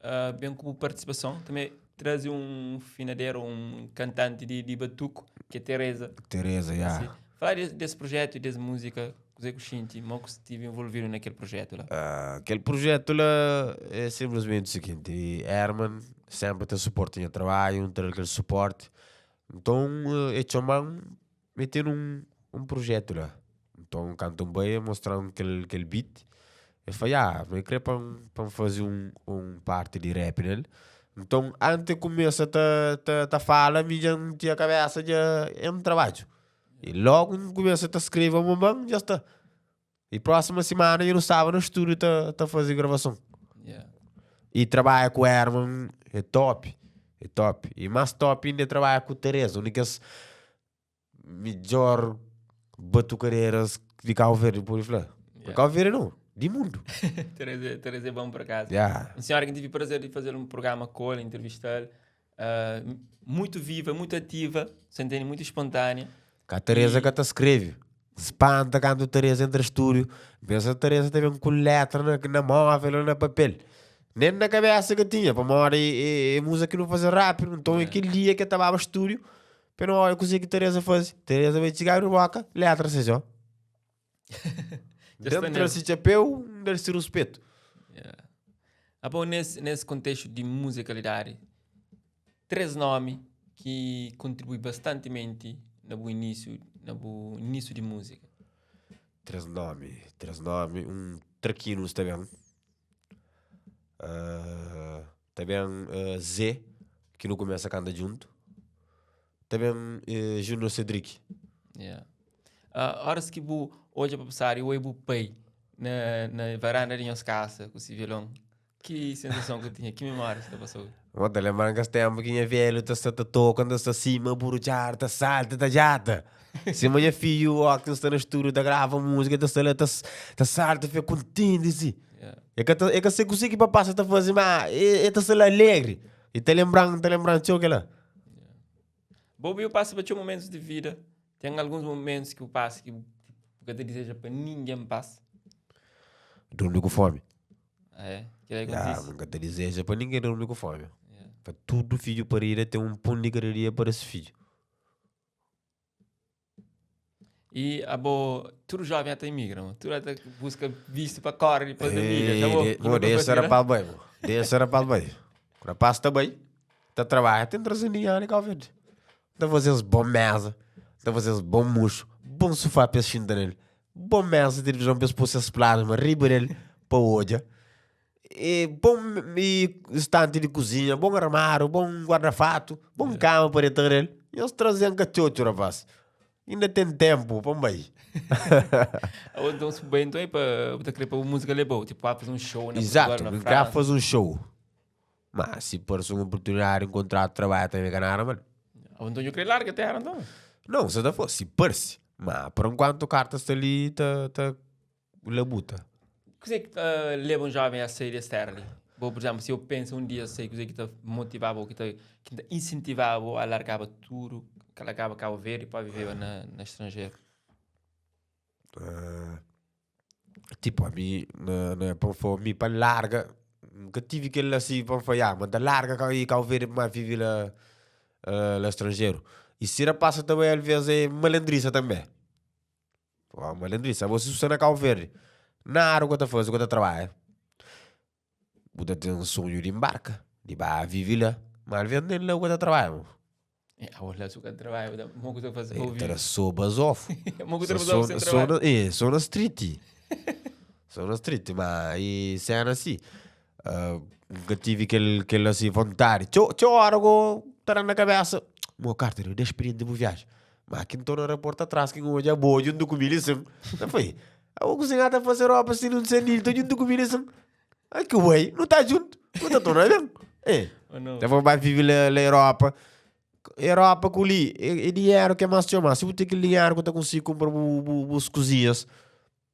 uh, bem com participação, também traze um finadeiro, um cantante de, de batuco, que é Teresa. Teresa, já. Sim. Falar desse, desse projeto e dessa música, kuzê ku xinti, mo ku estive envolvido naquele projeto lá. Uh, aquele projeto lá é simplesmente o seguinte, Herman sempre tem suporte no trabalho, tem aquele suporte. Então, é chamar meter um, um projeto lá. Então, canto um bem, mostrando aquele, aquele beat. Eu falei, ah, eu queria para para fazer um, um parte de rap nele. Então, antes começa ta, ta, ta fala, mi já não tinha cabeça, já é um trabalho. E logo começa a escrever uma mão, já está. E próxima semana eu não estava no estúdio tá, tá fazer gravação. Yeah. E trabalha com o Herman é top. É top. E mais top ainda é trabalha com o Teresa, únicas melhor batucareiras de Cabo Verde, por falar. Yeah. Cabo Verde não, de mundo. Teresa, Teresa é bom por acaso. Yeah. Uma senhora que tive o prazer de fazer um programa com ela, entrevistar. Uh, muito viva, muito ativa, se entende, muito espontânea. Que a Teresa E- que te escreve. Espanta quando a Teresa entra no estúdio. Pensa a Teresa teve com letra na, na móvel ou na papel. Nem na cabeça que tinha. Para uma hora e, e, e música que não fazia rápido. Então Yeah. aquele dia que eu estava no estúdio, pero olha o que Teresa faz. Teresa vai chegar no boca, letra seja. ó. Já está Dentro nele. desse chapéu, deve ser respeito. Yeah. Ah, bom, nesse, nesse contexto de musicalidade, três nomes que contribuem bastantemente no bom início, no bom início de música. Três nomes, três nomes, um traquino também. Uh, Ta ben Zé, ki nu kumesa kanta djuntu. Ta ben Junior Cedric. Yeah. Óras ki bu odja pa pasadu i oi bu pai na, na varanda di nhos kasa ku si violon, ki sensason ki tinha? Ki memórias ta pasau? Bo ta lenbra-m kes ténpu ki nha velhu ta sta ta toka, N ta sta sima burudjadu, ta salta, ta djata. Sima nha fidju, óki N sta na stúdiu ta grava múzika, el ta sta la ta ta salta, fika kontenti si. E ka ta, e ka se kuzê ki papá sta ta faze, má e ta sta la alegri. E ta lenbra-m, ta lenbra-m txeu kel-la. Bo bu pasa pa txeu momentus di vida. Ten alguns momentus ki bu pasa ki bu ka ta dizeja pa ningen pasa. Durmi ku fómi. Ah, é? Kel-la Ya, kontise? N ka ta dizeja pa ningen durmi ku fómi. Yeah. Pa tudu fidju parida ten un pon di kada dia para se fidju. E abo, tudu jovem ata imigra, mo. Tudu ata buska visto pa kore dipos da milha. Ei, Abo, de, bu mo, nunka dexa fasi la? rapaz bai, mo. Dexa rapaz bai. Rapaz ta bai, ta trabalha, ten traze dinheru di Cabo Verde. Ta faze es bon mesa, ta faze es bon muxu, bon sufá pa es xinta nel, bon mesa di televisão pa es pô ses plasma riba del pa odja. E bon e estante di kuzinha, bon armário, bon guarda-fato, bon kama pa deta nel. Nhos traze-m katxotxo, rapaz. Inda ten tempu pa N bai. Ou então se bem, então é pa bu ta kre pa bu música leba-u, tipo, pa fazer um show na Exato, Portugal, na N kre França. faze un show. Ma si parse un oportunidadi, un kontratu, trabadja tanbe ka nada mal. Ou então nhu kre larga terra então? Não, sa ta fla, si parse. Ma por enquanto karta sta li ta ta labuta. Kuzê ki ta leba un jóven a sai di es téra li? Bo, pur izénplu, si eu pensa un dia sai, kuzê ki ta motivaba bo, ki ta ki ta insentivaba bo a largaba tudu, ka largaba Kabu Verdi pa viveba na na stranjeru? Tipo, ami na na pa N fla, mi pa N larga, N ka tivi kel asi pa N fla, ya, ma N ta larga Kabu Verdi pa N ba vive la la stranjeru. I si rapasa ta bai alvês é malandrisa tanbê. Ó, malandrisa, abo si bu sta na Kabu Verdi, nada ku ta faze, ku ta trabadja, bu ta ten sonhu di nbarka, di ba vivi la, ma alvês nen la bu ka ta trabadja mo. Eh, abo la su ka trabadja, bu ta, mo ku ta faze pa Eh, bu ta da vivi? so bazofu. Mo ku ta So, da so, bazofu sen so trabadja? na, eh, so na street. So na street, ma e sena si, ah, nunka tivi kel, kel asi vontadi. Txeu, txeu ora go ta da na kabesa, mo Carter, eu da experiente di bu viaji. Ma ki N torna raporta atrás ki N odja bo djuntu ku mi li sin. Ta fai, abo kuzinha ta fase ropa si nun sen Nilton djuntu ku mi li sin. Ai ki bai, nu ta djuntu, nu ta torna ben. Eh, Oh, no. ta fai ba vive la, la Europa. Europa ku li, é, é dinheru ki é más txeu, mas si bu ten kel dinheru ku ta konsigi kunpra bu, bu, bus kuzinhas,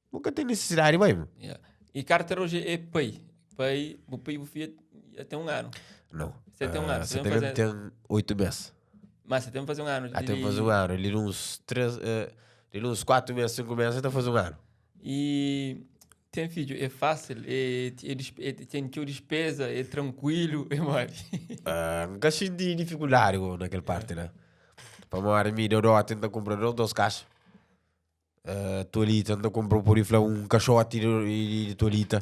bu ka ten nisisidadi di bai. Yeah. E Carter hoje é pai. Pai, bu pai bu filha tem um ano. Não. Você tem um ano, Ah, você você tem tem, fazer- tem 8 meses. Mas você tem que fazer um ano. Ah, tem que fazer um ano. Ali uns 3, ali uns 4 meses, 5 meses, tem que fazer um ano. E tem filho, é fácil, é, é, é, tem teu despesa, é tranquilo, é mole. Ah, nunca senti dificuldade naquela parte, né? Para mim, deu dó, tenta comprar dois caixas. Tolita, N ta kunpra pode fla un kaxoti di tolita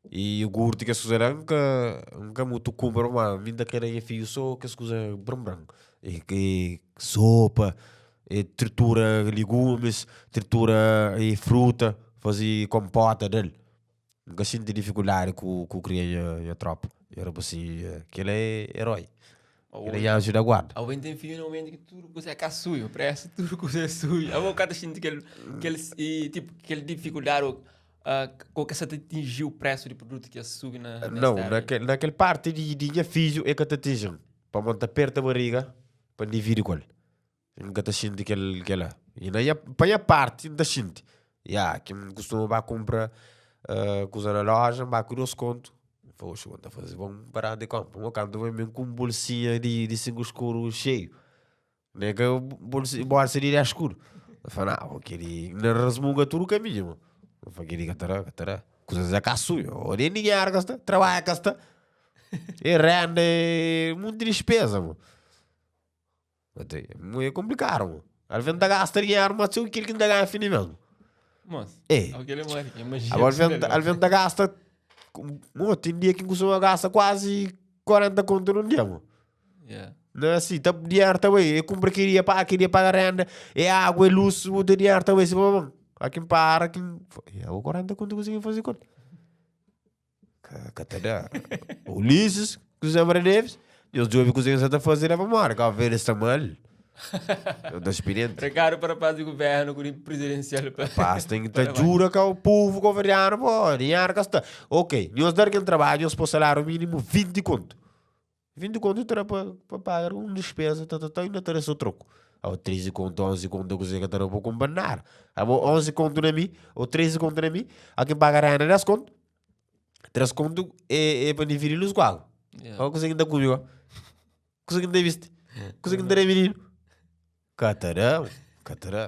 i iogurti kes kuza la N ka N ka mutu kunpra ma mi N ta kre da nha fidju so kes kuza bran bran i sopa i tritura ligumis tritura i fruta faze konpota del N ka xinti difikuldadi ku ku kria nha nha tropa nha rapasinhu kel-la é eroi kel-la é anju da guarda. Abo ben ten fidju na momentu ki tudu kuza é ka suju, presu tudu kuza é suju. Abo ka ta xinti kel kel i tipo kel difikuldadi o o ka sa ta atinjiu presu di produtu ki es subi na na Nau, stera na li? kel na kel parti di di nha fidju e ka ta atinjin, pamodi N ta perta bariga pa N dividi ku el. N ka ta xinti kel kela. I na nha, pa nha parti N ta xinti. Ya, ki N kustuma ba kunpra kuza na loja, N ba ku dos kontu. N fla, oxi, N ta faze bon parada di konpra. Mo kantu N bai ben ku un bolsinha di di 5 skuru xeiu. Nen ka bolsi bolsa di 10 skuru. N fla, nau, keli N rasmunga tudu kaminhu mo. N fla, keli ka ta da, ka ta da. Kuzas é ka suju. Ô nen dinheru ka sta, trabadju ka sta. E renda e munti dispeza mo. É komplikadu mo. Alvês N ta gasta dinheru más txeu ki kel ki N ta ganha fin di mês mo. Mos, É. aquele é mole, imagina. Agora alvês N ta gasta, mo, ten dia ki N kustuma gasta kuazi 40 kontu nun dia mo. Yeah. Não é assim, tá, dinheiro tá bem, eu compro aquele dia, paga aquele dia, paga renda, é água, é luz, o dinheiro tá bem, se bom, há quem para, quem. É, o 40 conto consegui fazer conta. Ka, ka ta da. Ulisses. Ku José Maria Neves, nhos djobe kuzê ki sa ta faze la pamodi Cabo Verde sta mal. Eu ta experiente. Recado para rapaz di governo ku di presidencial pa. Rapaz tem que ta djuda ka o povo cabo-verdiano pô, dinheiro ka sta. Ok, nhos dar kel trabalho, nhos pô salário mínimo 20 conto. 20 conto ta da pa pa paga un despesa, ta ta ta, ainda ta da seu troco. Ou 13 conto, 11 conto, kuzê ka ta da pa kunpra nada. Abo 11 conto na mi, ou 13 conto na mi, a kin paga renda 10 conto. 3 conto é, é pa dividi luz ku água. Yeah. Ó, kuzê ki N ta kume, ó. Kuzê ki N ta bisti? Kuzê ki N ta da mininu? Ka ta da, ka ta da.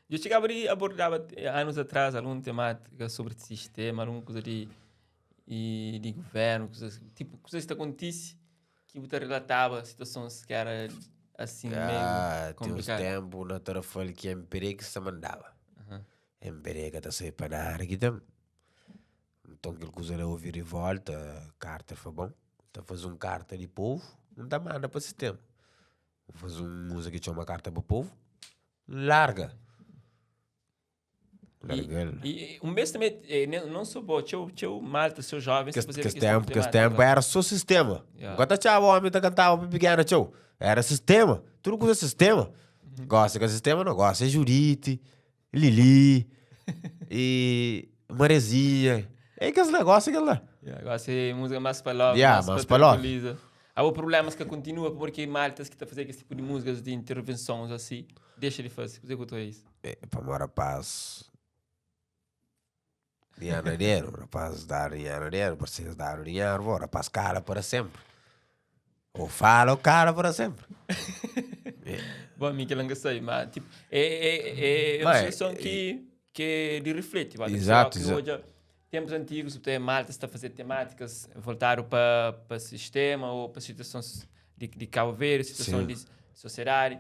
Eu chegava de abordava eh, anos atrás algum temática sobre sistema, alguma coisa de, e, de governo, coisas, tipo, coisas que acontece que você relatava situações que era assim meio Ah, tem uns complicado. tempo na Tarrafal que MPD que se mandava. Aham. MPD que ta sai pa nada que tem. Então aquele coisa lá ouvir de volta, carta foi bom. Ta fazer um carta de povo, não ta manda para sistema. Fazer um música que chama carta para povo, larga. Larga. E, e um mês também, eh, não só bom, teu, teu malta, seu jovem, Que, fazer que tempo, que tempo era só sistema. Yeah. Enquanto tchau, o homem tá cantava para pequeno, tchau. Era sistema. Tudo coisa sistema. Gosta com sistema, não gosta. É Jurite, Lili e Maresia. É aqueles negócios aquele lá. Yeah, gosta de música mais para love, Yeah, mais, mais para pa love. tranquiliza. Há o problemas que continua porque maltas que tá fazendo esse tipo de músicas de intervenções assim, deixa de fazer. Como é que eu tô isso? É, para o rapaz. Dinheiro, dinheiro, rapaz, dar dinheiro, dinheiro, precisa dar dinheiro, bom, rapaz, cara para sempre. Ou fala ou cara para sempre. Bom, Miguel, não sei, mas tipo, é, é, é uma Mas, situação que, que de reflete. Vai, Exato, que exato. Hoje, tempos antigos, tem malta está a fazer temáticas voltaram para para sistema ou para situações de, de Cabo Verde, situação Sim. de sociedade.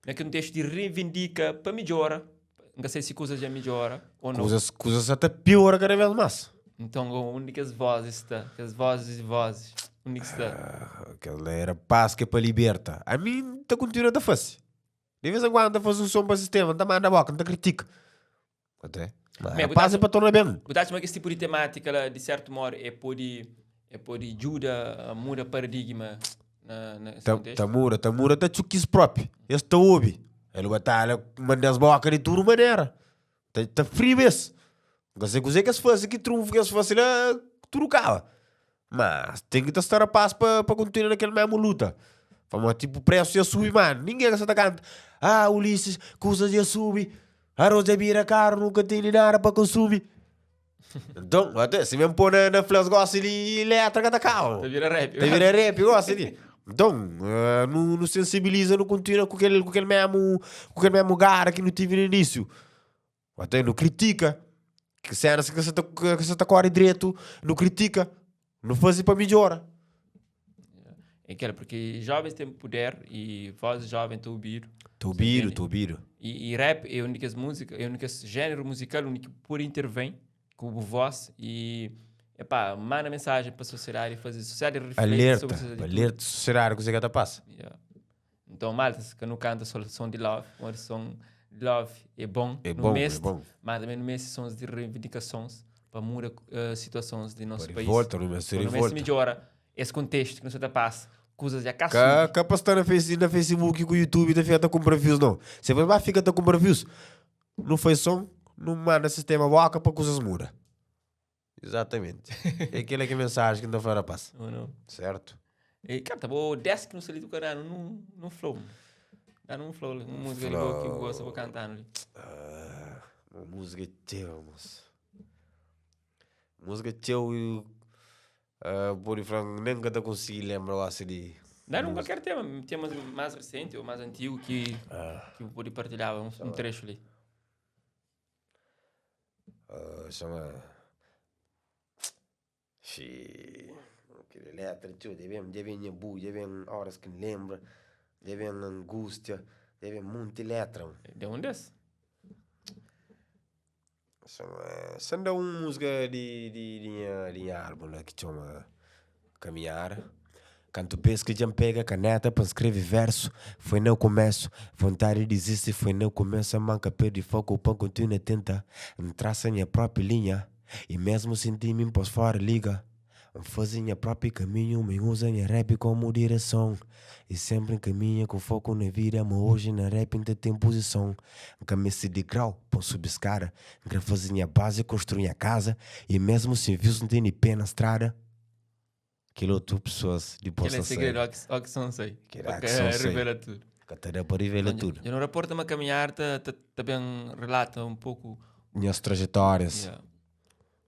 Naquele contexto de reivindica para melhora, não sei se coisas já melhora ou não. Coisas, coisas até pior cada vez mais. Então, onde que as vozes está? Que as vozes e vozes. Onde que está? Aquela era paz que é para liberta. A mim, tá continua a fazer. De vez em quando, tá faz um som para o sistema, tá manda a boca, não tá critica. Até. Mas Mas a paz é para tornar bem. Botaste que esse tipo de temática, lá, de certo modo, é pode, é pode ajuda a muda paradigma na, na nesse Tá, contexto. tá mura, tá mura, tá chuquis próprio. Esse tá ouve. Ele batalha, manda as bocas de tudo maneira. Tá, tá frio esse. Não sei o que se faz, que trunfo que se faz, lá, tudo cala. Mas tem que estar a paz para continuar naquele mesmo luta. Fama, tipo, preço ia subir, mano. Ninguém que está canta. Ah, Ulisses, coisas ia subir. Arroz é vira caro, nunca tem nada para consumir. Então, até se mesmo pôr na, na flash gosta de elétrica, tá calmo. Tá vira rap. Tá vira rap, gosta de. Então, eh, não, não sensibiliza, não continua com aquele mesmo, com aquele mesmo gara que não tive no início. Até não critica. Que cenas que você tá, que você tá corre direito, não critica. Não faz para melhorar. É aquela, porque jovens têm poder e vozes jovens estão ouvindo. Tobiro, entende? Tobiro. E, e rap é a única música, é o único gênero musical único que por intervém com voz e epá, manda mensagem para a sociedade e fazer a sociedade reflete Alerta, sobre a sociedade. alerta sociedade que você que tá passa. Yeah. Então, malta, que não canta só som de love, o som de love é bom É no bom, mês, é bom. mas também no mês são de reivindicações para mudar eh, situações de nosso Para país. revolta, no mês de Para no mês revolta. melhora esse contexto que não se passa, coisas já cá Ka, ka pa estar na, face, na Facebook com o YouTube tá fica tá comprar views, não. Você vai fica tá comprar views. Não faz som, não manda sistema boca para coisas muda. Exatamente. É aquela que é a mensagem que não fala passa. Ou não? Certo? E, cara, tá bom, desce que não sali do canal, não, não flow. Dá num flow, uma música ali boa que eu gosto, vou cantar ali. Ah, uma música teu, moço. Música teu e. Uh, por franco, nem que eu consegui lembrar assim de. Dá num qualquer tema, tema mais recente ou mais antigo que, que eu pode partilhar um, um trecho ali. Ah, chama. Xi. Aquele letra, tio, devem, devem nhabu, devem horas que lembra, devem angústia, devem muita letra. mano. De onde é esse? Chama. Sendo uma música de, de, de, minha, de minha álbum lá que chama Caminhar. Canto pesca de pega caneta para escrever verso. Foi no começo, vontade de desistir foi no começo. A manca perde foco, o pão continua a tentar. Traça minha própria linha. E mesmo senti-me pós fora liga. N faze nha propi kaminhu, mi N uza nha rap komu direson I senpri N kaminha ku foku na vida, ma oji na rap N ta ten puzison N ka meste di grau pa N subi skada N kre faze nha bazi, konstrui nha kaza I mesmu sen views N tene pé na strada Kel otu pesoas dipôs Kel é ta sabe segredu, ó ki son sai. Kel Pa ó ka ki son sai. revela tudu. Ka ta da pa revela tudu. Dja nu raporta ma kaminhar ta ta ta ben relata un poku. Nhas trajetórias. Yeah.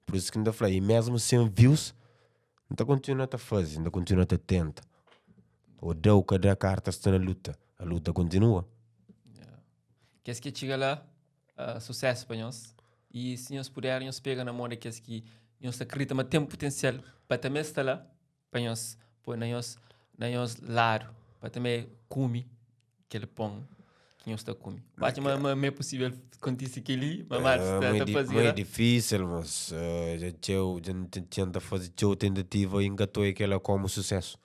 Por isso ki N ta fla, e mesmu sen views, N ta kontinua ta faze, N ta kontinua ta tenta. Ou da ou ka da, karta sta na luta. A luta kontinua. Yeah. Kes ki txiga la, uh, susesu pa nhos. E si nhos puder, nhos pega na mô di kes ki nhos ta kridita ma ten putensial pa tanbê sta la, pa nhos poi na nhos na nhos ladu, pa tanbê kume kel pon ki nhos ta kume. Bu atxa ma, ma, ma é pusível kontise kel-li? Ma Marcos Ah, ta, ma é ta di- faze ma é la? difísil, mas eh, dja txeu, dja N tenta faze txeu tentativa i N ka toi kela komu susesu.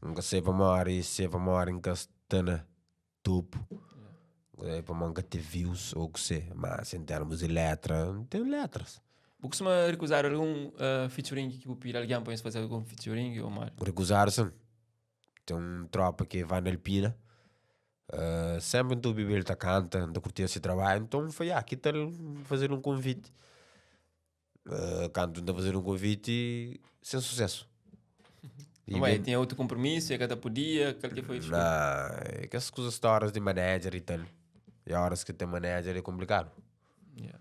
N ka sai pamodi, se pamodi N ka sta na topu, eh, pamodi N ka ten views ou kuse, mas en termus di letra, N ten letras. Bu kustuma rekuzadu algun uh, featuring ki bu pidi algen pa nhos faze algun featuring ou modi? Rekuzadu sin. Ten un tropa ki é Vanda Alpina, eh, senpri N ta obiba el ta kanta, N ta kurtia se trabadju, nton N fla, ya, ki tal N faze-l un konviti? Eh, kantu N ta faze-l un konviti, sen susesu. E Ué, tinha outro compromisso, e ka ta podia, kal ki foi desculpa? Na, é kes kuza stories di manager e tal. E horas ki ten manager é komplikadu. Yeah.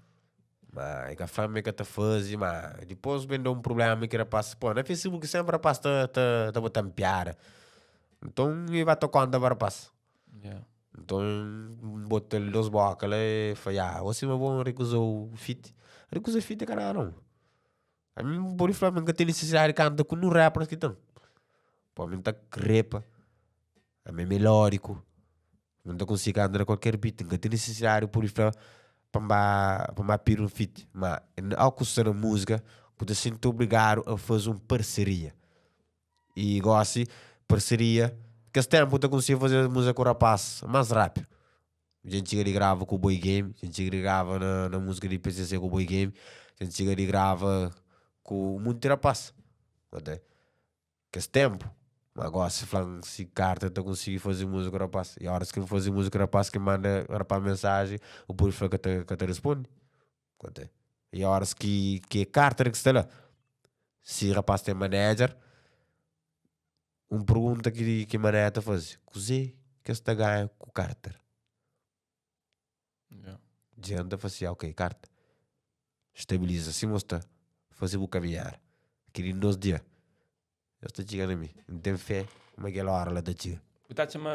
Ma e ka fla ma e ka ta faze, ma dipôs ben da un problema ki rapaz, pô, na Facebook sempre rapaz ta ta ta bota-m piada. Nton e ba ta konta pa rapaz. Yeah. Nton N bota-l dos boka la e fla, ya, gosi ma bo rekuza-u feat. Rekuza feat é ka nada nau. Ami N pode fla ma N ka ten nisisidadi di kanta ku nun rappers ki ten. Pô, ami N ta repa, ami é melódiku, N ta konsigi kanta na kualker beat. N ka ten nisisidadi di pode fla pa N ba, pa N ba pidi un feat. Ma au ku sta na múzika, bu ta sinti obrigadu a faze un parseria. I gosi, parseria, kes ténpu bu ta konsigi faze múzika ku rapaz más rápidu. Dja N txiga di grava ku Boy Game, dja N txiga di grava na, na múzika di PCC ku Boy Game, dja N txiga di grava ku munti rapaz. Ate kes ténpu, ma gósi fla-m si Carter ta konsigi faze múzika ku rapaz. I óras ki N faze múzika ku rapaz ki N manda rapaz mensaji, bu pode fla ka ta, ka ta responde. Ate i óras ki, ki é Carter ki sta la, si rapaz ten manager, Un pergunta ki ki Mané ta faze, kuzê ki es ta ganha ku Carter? Yeah. Djen ta fase, ok, Carter, stabiliza sima bu sta, faze bu kaminhada. Kel-li nos dia, es ta txiga na mi. N ten fé ma kel óra la ta txiga. Bu ta atxa ma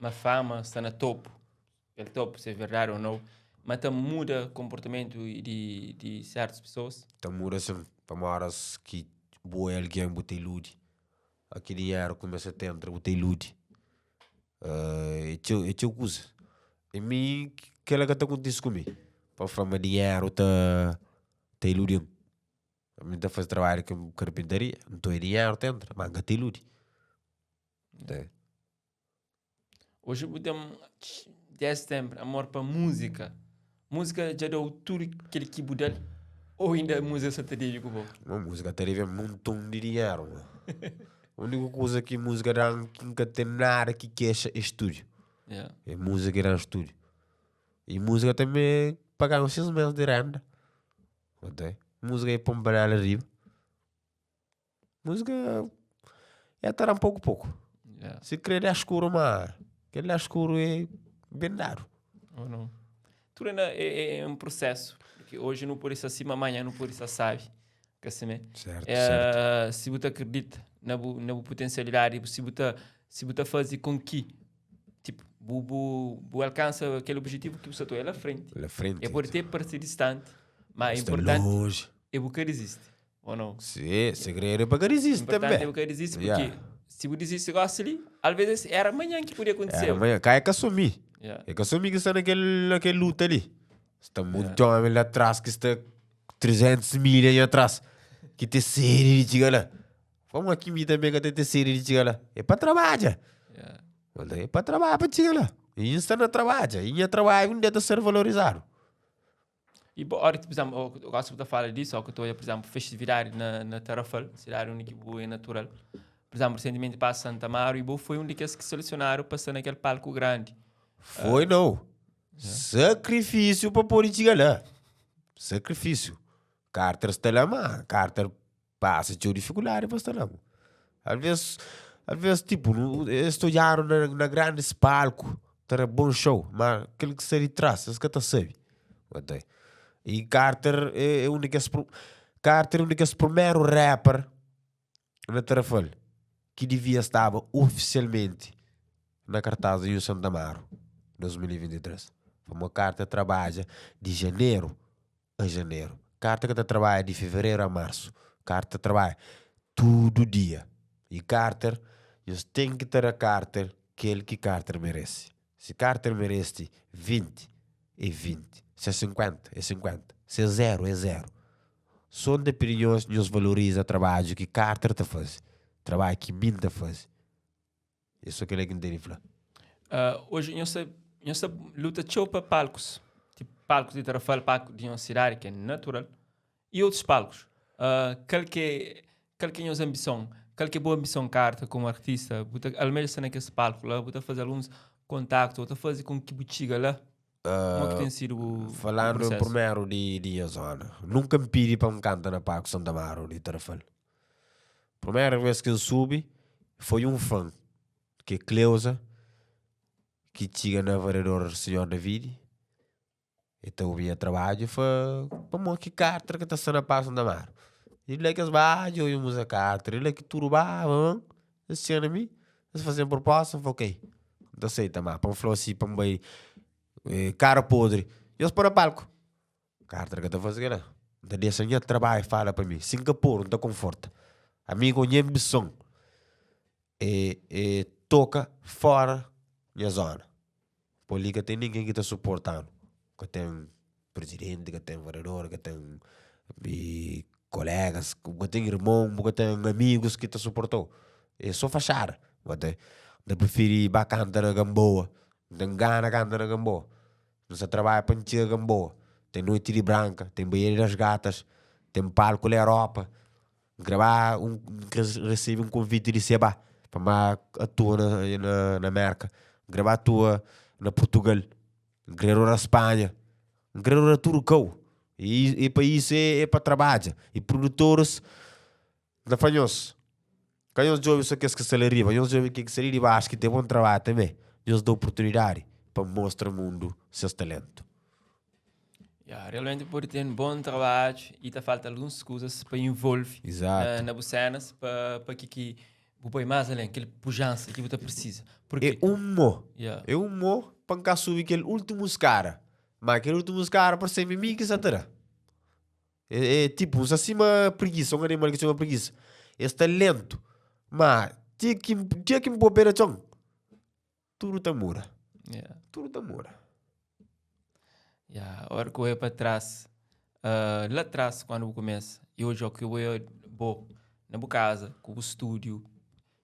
ma fama sta na topu, kel topu se é verdadi ou nau, ma ta muda konportamentu di di sertus pesoas? Ta muda sin, pamodi óras ki bu é algen bu ta iludi. A ki dinheru kumesa ta entra bu ta iludi. É txeu, é txeu kuza. E mi kela ka ta kontise ku mi, pa fla ma dinheru ta ta iludi-m. Ami N ta faze trabadju di karpintaria, nton é dinheru ta entra, ma N ka ta iludi. Oji bu ten des tenpu amor pa múzika. Múzika dja da-u tudu kel ki bu da-l ô inda múzika sa ta debe ku bo? Mo múzika ta debe-m monton di dinheru mo. Úniku kuza ki múzika da-m ki N ka ten nada ki kexa é stúdiu. Yeah. É múzika ki da-m stúdiu. I múzika tanbe paga-m 6 mês di renda. Múzika é pô-m panela riba. Múzika é ta da-m poku poku. Yeah. Si kre da skuru ma kel da skuru é ben dadu. Ou não. Tudo ainda é, é, é um processo. Porque hoje não pode ser assim, mas amanhã não pode ser sabe. Que assim, né? Certo, É, certo. Se você acredita na bu, na bu potencialidade, se você se você fazer com que tipo, bu, bu, bu alcança aquele objetivo que você tem lá frente. La frente. É pode ter parecer distante, mas é Está importante longe. é você resiste. Ou não? Si, segredu é pa ka diziste Importante tanbê. é bu ka diziste, porque Yeah. si bu diziste gosi li, alvez era manhan ki podia akontise. Era manhan. Ka é ka so mi. Yeah. É ka so mi ki sta na kel, na kel luta li. Sta monti omi la tras ki sta 300 milha nha tras, ki ten sedi di txiga la. Pamodi ki mi tanbê ka ta ten sedi di txiga la? É pa trabadja. Yeah. É pa trabadja pa txiga la. I N sta na trabadja. I nha trabadju un dia ta ser valorizadu. I bo, ora ki, por izénplu, ô gosi bu ta fala disso, ó ki ta odja, por izénplu, festividadi na, na Tarrafal, sidadi undi ki bu é natural. Por izénplu, resentimenti pasa Santa Amaro i bo foi un di kes ki selesionadu pa sta na kel palku grandi. Foi nau. Sakrifisiu pa pode txiga la. Sakrifisiu. Carter sta la ma Carter pasa txeu difikuldadi pa sta la. Alvês, alvês tipo, es ta odjadu na, na grandis palku, ta da bon show, ma kel ki sta di tras es ka ta sabe. I Carter é, é un di kes, Carter é un di kes primeru rapper na Tarrafal ki divia staba ofisialmenti na kartaz di Nhu Santa Amaro 2023. Pamodi Carter trabadja di janeru a janeru. Carter ka ta trabadja di fevereru a marsu. Carter ta trabadja tudu dia. I Carter, nhos ten ki ta da Carter kel ki Carter merese. Si Carter mereste 20, é 20. Si é 50, é 50. Si é zeru, é zeru. So N ta pidi nhos, nhos valoriza trabadju ki Carter ta faze, trabadju ki mi N ta faze. É so kela ki N ten di fla. Oji nhos ta, nhos ta luta txeu pa palkus, tipo palkus di Tarrafal, palku di nhos sidadi ki é natural, i otus palkus. Kal ki é, kal ki é nhos anbison? Kal ki é bu anbison Carter komu artista? Bu ta almeja sta na kes palku la, bu ta faze alguns kontaktu, bu ta faze kon ki bu txiga la? Como que tem sido o Falando processo? primeiro di, di nha zona, nunka N pidi pa N kanta na palco Santa Amaro di Tarrafal. Primeira vez ki N subi foi un fã, ki é Cleusa, ki txiga na vereador Senhor David, e ta obi nha trabadju e fla, pamodi ki Carter ka ta sta na palco Santa Amaro? E la ki es ba djobe muza Carter, e la ki tudu ba, es txiga na mi, es faze-m proposta, N fla ok. N ta seita ma pa N fla si pa N bai kara podri nhos pô na palku Carter ka ta faze kela N ta dexa nha trabadju fala pa mi si N ka podu N ta konforta ami ku nha anbison é é toka fora nha zona pô li ka ten ningen ki ta suporta-nu ka ten prizidenti ka ten vereador ka ten kolegas bu ka ten irmon bu ka ten amigus ki ta suportau é so faxada bu ta ta prifiri ba kanta na Gamboa N ten gana kanta na Gamboa N sta trabadja pa N txiga Gamboa ten noiti di branka ten baía das gatas ten palku la Europa N kre ba N kre resebe un konviti di seba pa N ba atua na na Merka N kre ba atua na Purtugal N kre roda Spanha N kre roda tudu kau E e pa isu é pa trabadja. E produtores N ta fla nhos, ka nhos djobe so kes ki sta la riba, nhos djobe ken ki sta li dibaxu ki ten bon trabadju tanbe. Nhos da oportunidadi pa mostra mundu ses talentu. Ya, realmente pode ten bon trabadju e ta falta alguns kuzas pa envolve Exato. na, na bu cenas pa, pa ki ki bu poi más alén, kel pujansa ki bu ta precisa. Porque, É un mo. Yeah. É un mo pa N ka subi kel últimu skada. Ma kel últimu skada parse-m é mi ki sa ta da. É, é tipo, un sta sima prigisa, un animal ki txoma prigisa. Es sta lentu, ma dia ki, dia ki N pô pé na txon, tudu ta muda. Yeah. Tudu ta muda. Yeah, ora ki bu oi pa tras, uh, la tras kuandu bu kumesa, i oji o ki bu oi bo na bu kaza, ku bu stúdiu,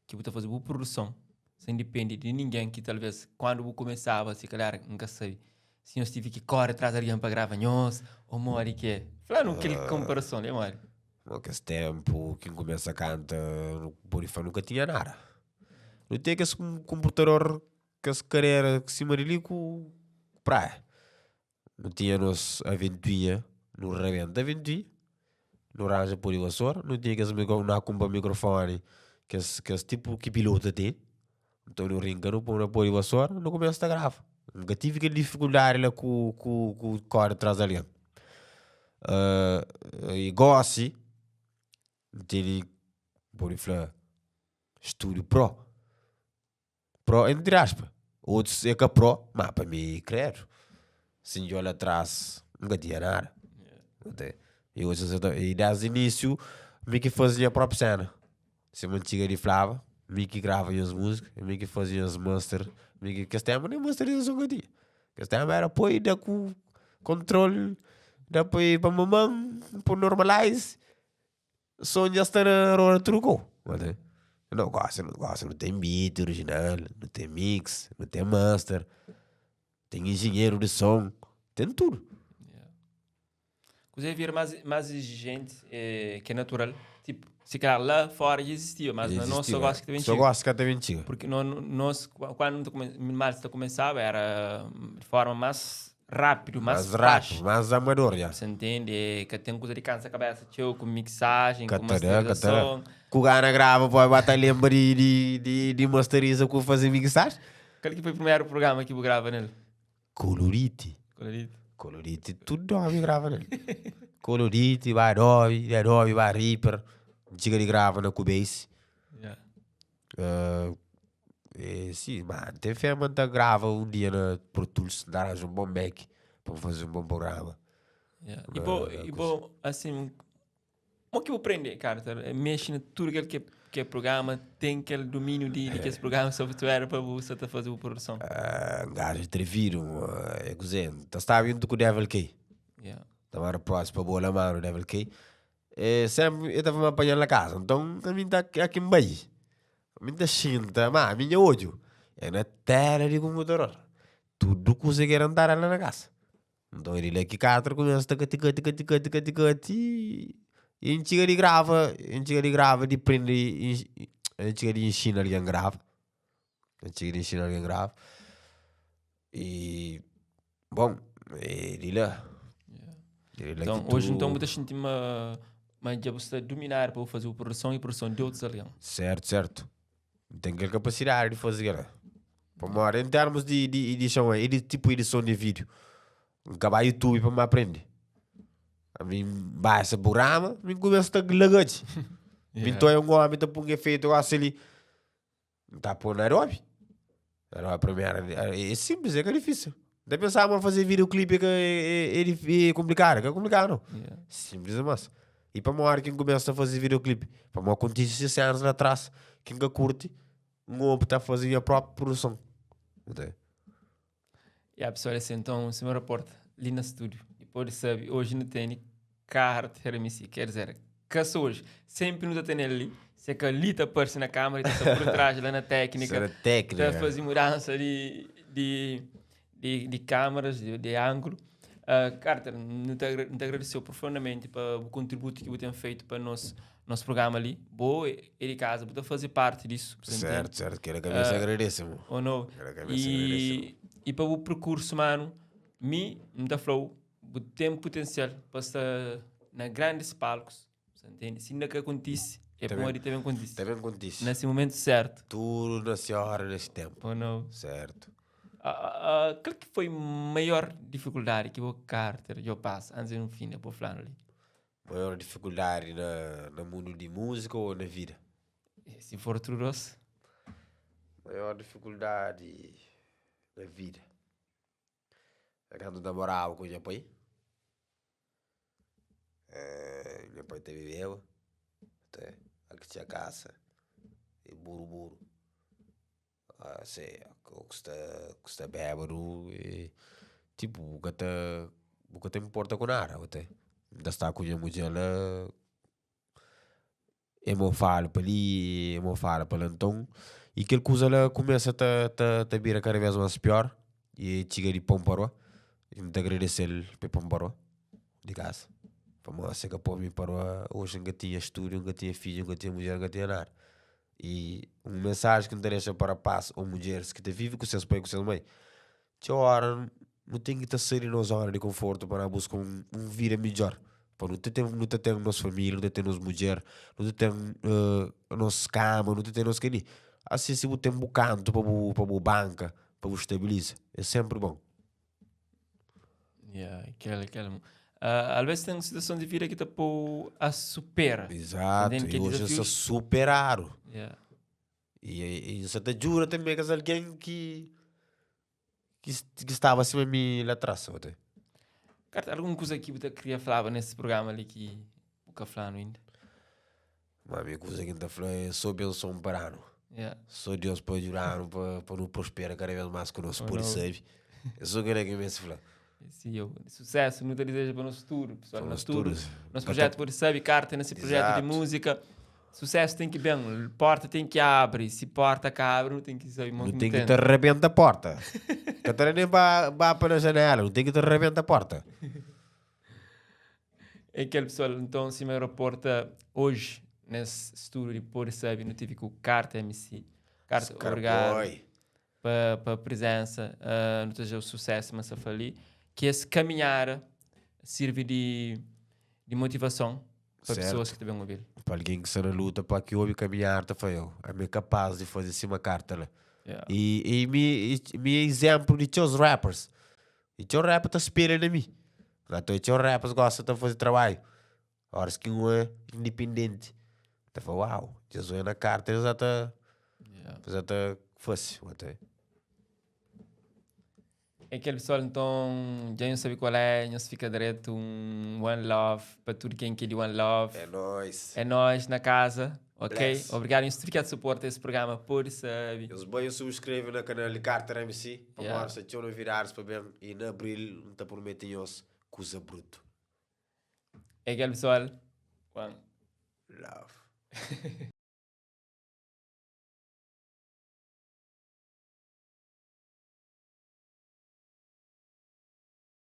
ki bu ta faze bu produson, sen dipende di ningen ki talvez kuandu bu kumesaba, si kalhar N ka sabe si nhos tive ki kore tras di algen pa grava nhos, o modi ki é. Fla-nu kel konparason li, modi. Mo kes ténpu ki N kumesa kanta, nu pode fla nu ka tinha nada. Nu tinha kes konputador, kes kadera sima di li ku praia. Nu tinha nos aventuinha, nu rabenta aventuinha, nu ranja pó di vassoura, nu tinha kes micro, nu kunpra microfone, kes kes tipu ki pilotu ta tene, nton nu rinka nu pô na pó di vassoura, nu kumesa ta grava. Nunka tive kel difikuldadi la ku ku ku kóre tras di algen. I gósi, N tene, N pode fla, stúdiu pró. Pro entre aspa. Otus é ka pro, ma pa mi credo. Si N djola atrás, N ka tinha nada. E oji N sa ta, e desdi inísiu mi ki fazi nha propi sena. Sima N txiga di flaba, mi ki grava nhas múzika, mi ki fazi nhas master, mi ki, kes ténpu nen masterizason ka tinha. Kes ténpu éra poi da ku kontrol, da poi pa maman, poi normalize. Son dja sta na roda tudu kou. No gosi, no gosi nu ten beat original, nu ten mix, nu ten master, ten engenheiro de som, ten tudu. Yeah. Kuzê vira más, más exigente, eh, ki é natural. Tipo, se calhar lá fora já existia, mas na nós só gosta que também Só gosta que também tinha. Porque no, nós, quando não come, mais tá começava, era de forma mais rápido, mais, Mais rápido, mais amador, já. Você entende? É, que tem coisa de cansa a cabeça, tchau, com mixagem, com Catará, catará. masterização. Ku gana grava, pode bater lembra de, de, de, de masteriza com fazer mixagem. Qual que foi o primeiro programa que eu grava nele? Colorite. Colorite. Colorite, tudo homem grava nele. Colorite, vai Adobe, Adobe, vai Reaper. Chega de grava na Cubase. Yeah. É, sim, mano, tem fé, mano, tá grava um dia na Pro Tools, dar um bom Mac para fazer um bom programa. Yeah. E bom, e bom, assim, como que eu aprendi, cara? Tá? Mexe em tudo aquilo que é programa, tem aquele domínio de que esse programa, software, para você tá fazer a produção. Ah, um gajo atrevido, é que tá estava vindo com o Devil Key. Yeah. Estava na próxima bola, mano, Devil Key. É, sempre eu estava me apanhando na casa, então a mim tá aqui em Bahia. A mim tá xinta, mas a minha olho é na tela de computador. Tudo que você quer andar lá na casa. Então ele aqui catro começa a tica tica tica tica tica e a gente chega de grava, a gente chega de grava, de prende, a gente chega de ensina alguém grava. A gente chega de ensinar alguém grava. E bom, ele lá. Ele lá Então, que hoje tu- então muita gente uma mas já você dominar para fazer a produção e produção de outros alguém. Certo, certo. Tem aquela capacidade de fazer, né? Para mora, em termos de edição, é tipo edição de vídeo. Acabar YouTube para me aprender. A mim baixa programa, mim começa a lagante. Então é um homem tá põe efeito assim ali. Tá por Nairobi. Nairobi primeiro é simples, é que é difícil. Até pensava em fazer videoclipe que é complicado, que é complicado não. Yeah. Simples mas. E para uma hora quem começa a fazer videoclipe, para uma acontece 6 anos atrás, quem que curte, um homem está a fazer a própria produção. Entende? E a pessoa assim, então, senhor Porta, ali no estúdio. E pode saber, hoje não tem Carter MC, quer dizer, que hoje sempre não tem ali, se é que ali tá aparece na câmera, tá por trás lá na técnica, Isso era técnica. tá fazer mudança de câmaras, de ângulo. Carter, não te agradeceu profundamente pelo contributo que você tem feito para o nosso programa ali. Boa, é de casa, você fazer parte disso. Você entende? Certo, certo. Quero que a cabeça agradeça, mano. Ou não? Quero que a cabeça agradeça. E para o percurso, mano, me, me dá flow, tem potencial para estar na grandes palcos, você entende? Se ainda que acontece, é Também. bom ali também acontece. Também acontece. Nesse momento certo. Tudo na senhora nesse tempo. Ou não? Certo. Qual que foi a maior dificuldade que o Carter eu passo antes de um fim, eu vou falar ali? Maior dificuldade no mundo de música ou na vida? Se for tudo. Maior dificuldade na vida. É quando eu namorava com meu pai. É, meu pai teve bebo. Até aqui tinha casa. E buru buru. Ah, sei, custa bêbado e tipo, nunca te importa com nada, até. Ainda está com a mulher lá. Eu falo para ali, eu falo para lá, então. E aquele coisa lá começa a te virar cada vez mais pior. E chega de pão parou. E me agradecer pelo pão parou de casa. Famosa que a pão me parou. Hoje nunca tinha estúdio, nunca tinha filho, nunca tinha mulher, nunca tinha nada. E uma mensagem que me deixa para paz ou mulheres que te vivem com seus pais e com seus mães. Tinha hora, não tem que estar saindo na zona de conforto para buscar um vida melhor. Para não ter, não ter nossa família, não ter nossa mulher, não ter nossa cama, não ter nosso que Assim, se você tem um canto para o banca, para o estabilizar, é sempre bom. Yeah, aquela. Às vezes tem uma situação de vida que te pô a supera. Exato, Entende? Que e hoje desafios. se superaram. Yeah. E você te jura também que é alguém que estava acima de mim lá atrás. Até. Cara, alguma coisa que você queria falar nesse programa ali que o que falando ainda? Mas a minha coisa que está falando é só benção para ano. Yeah. Só Deus pode ajudar para não prosperar cada vez mais conosco, Oh, por não. isso, sabe? Eu só quero que me se fala. Esse eu. Sucesso, não te desejo para o nosso futuro, pessoal. Para o Nosso nosso futuro. futuro. Nosso projeto, por sabe, carta nesse projeto de Exato. música. Sucesso tem que bem, porta tem que abrir. Se porta que abre, não tem que saber Não tem que te arrebenta a porta. Catarina nem vá para a janela, não tem que te arrebenta a porta. É kel pessoal, então, sima raporta hoje nes studio di Pode Sabe, nu tive ku Carta MC. Carta, obrigado Boy. pa presença. Nu ta deseja sucesso, mas sa fali que esse caminhar sirve di motivação pa pessoas que ta ben ouvir. Pa alguém que está na luta, pa que ouve caminhar, ta fala, eu, a é capaz de fazer cima carta lá. E mi é exemplo de teus rappers. E teu rapper tá espelha na mim. Então, teu rappers gosta de fazer trabalho. Horas que um é independente. Tá falando, uau, Jesus é na carta, ele já tá, já tá fácil até. É aquele pessoal, então, já não sabe qual é, não se fica direto, um one love para tudo quem quer de one love. É nóis. É nós na casa, ok? Bless. Obrigado em tudo que suporta esse programa, Pode Sabe. Os banhos subscrevem no canal de Carter MC para mostrar se novidades para bem e na abril não te prometem os coisa bruto. É aquele pessoal, one. Love.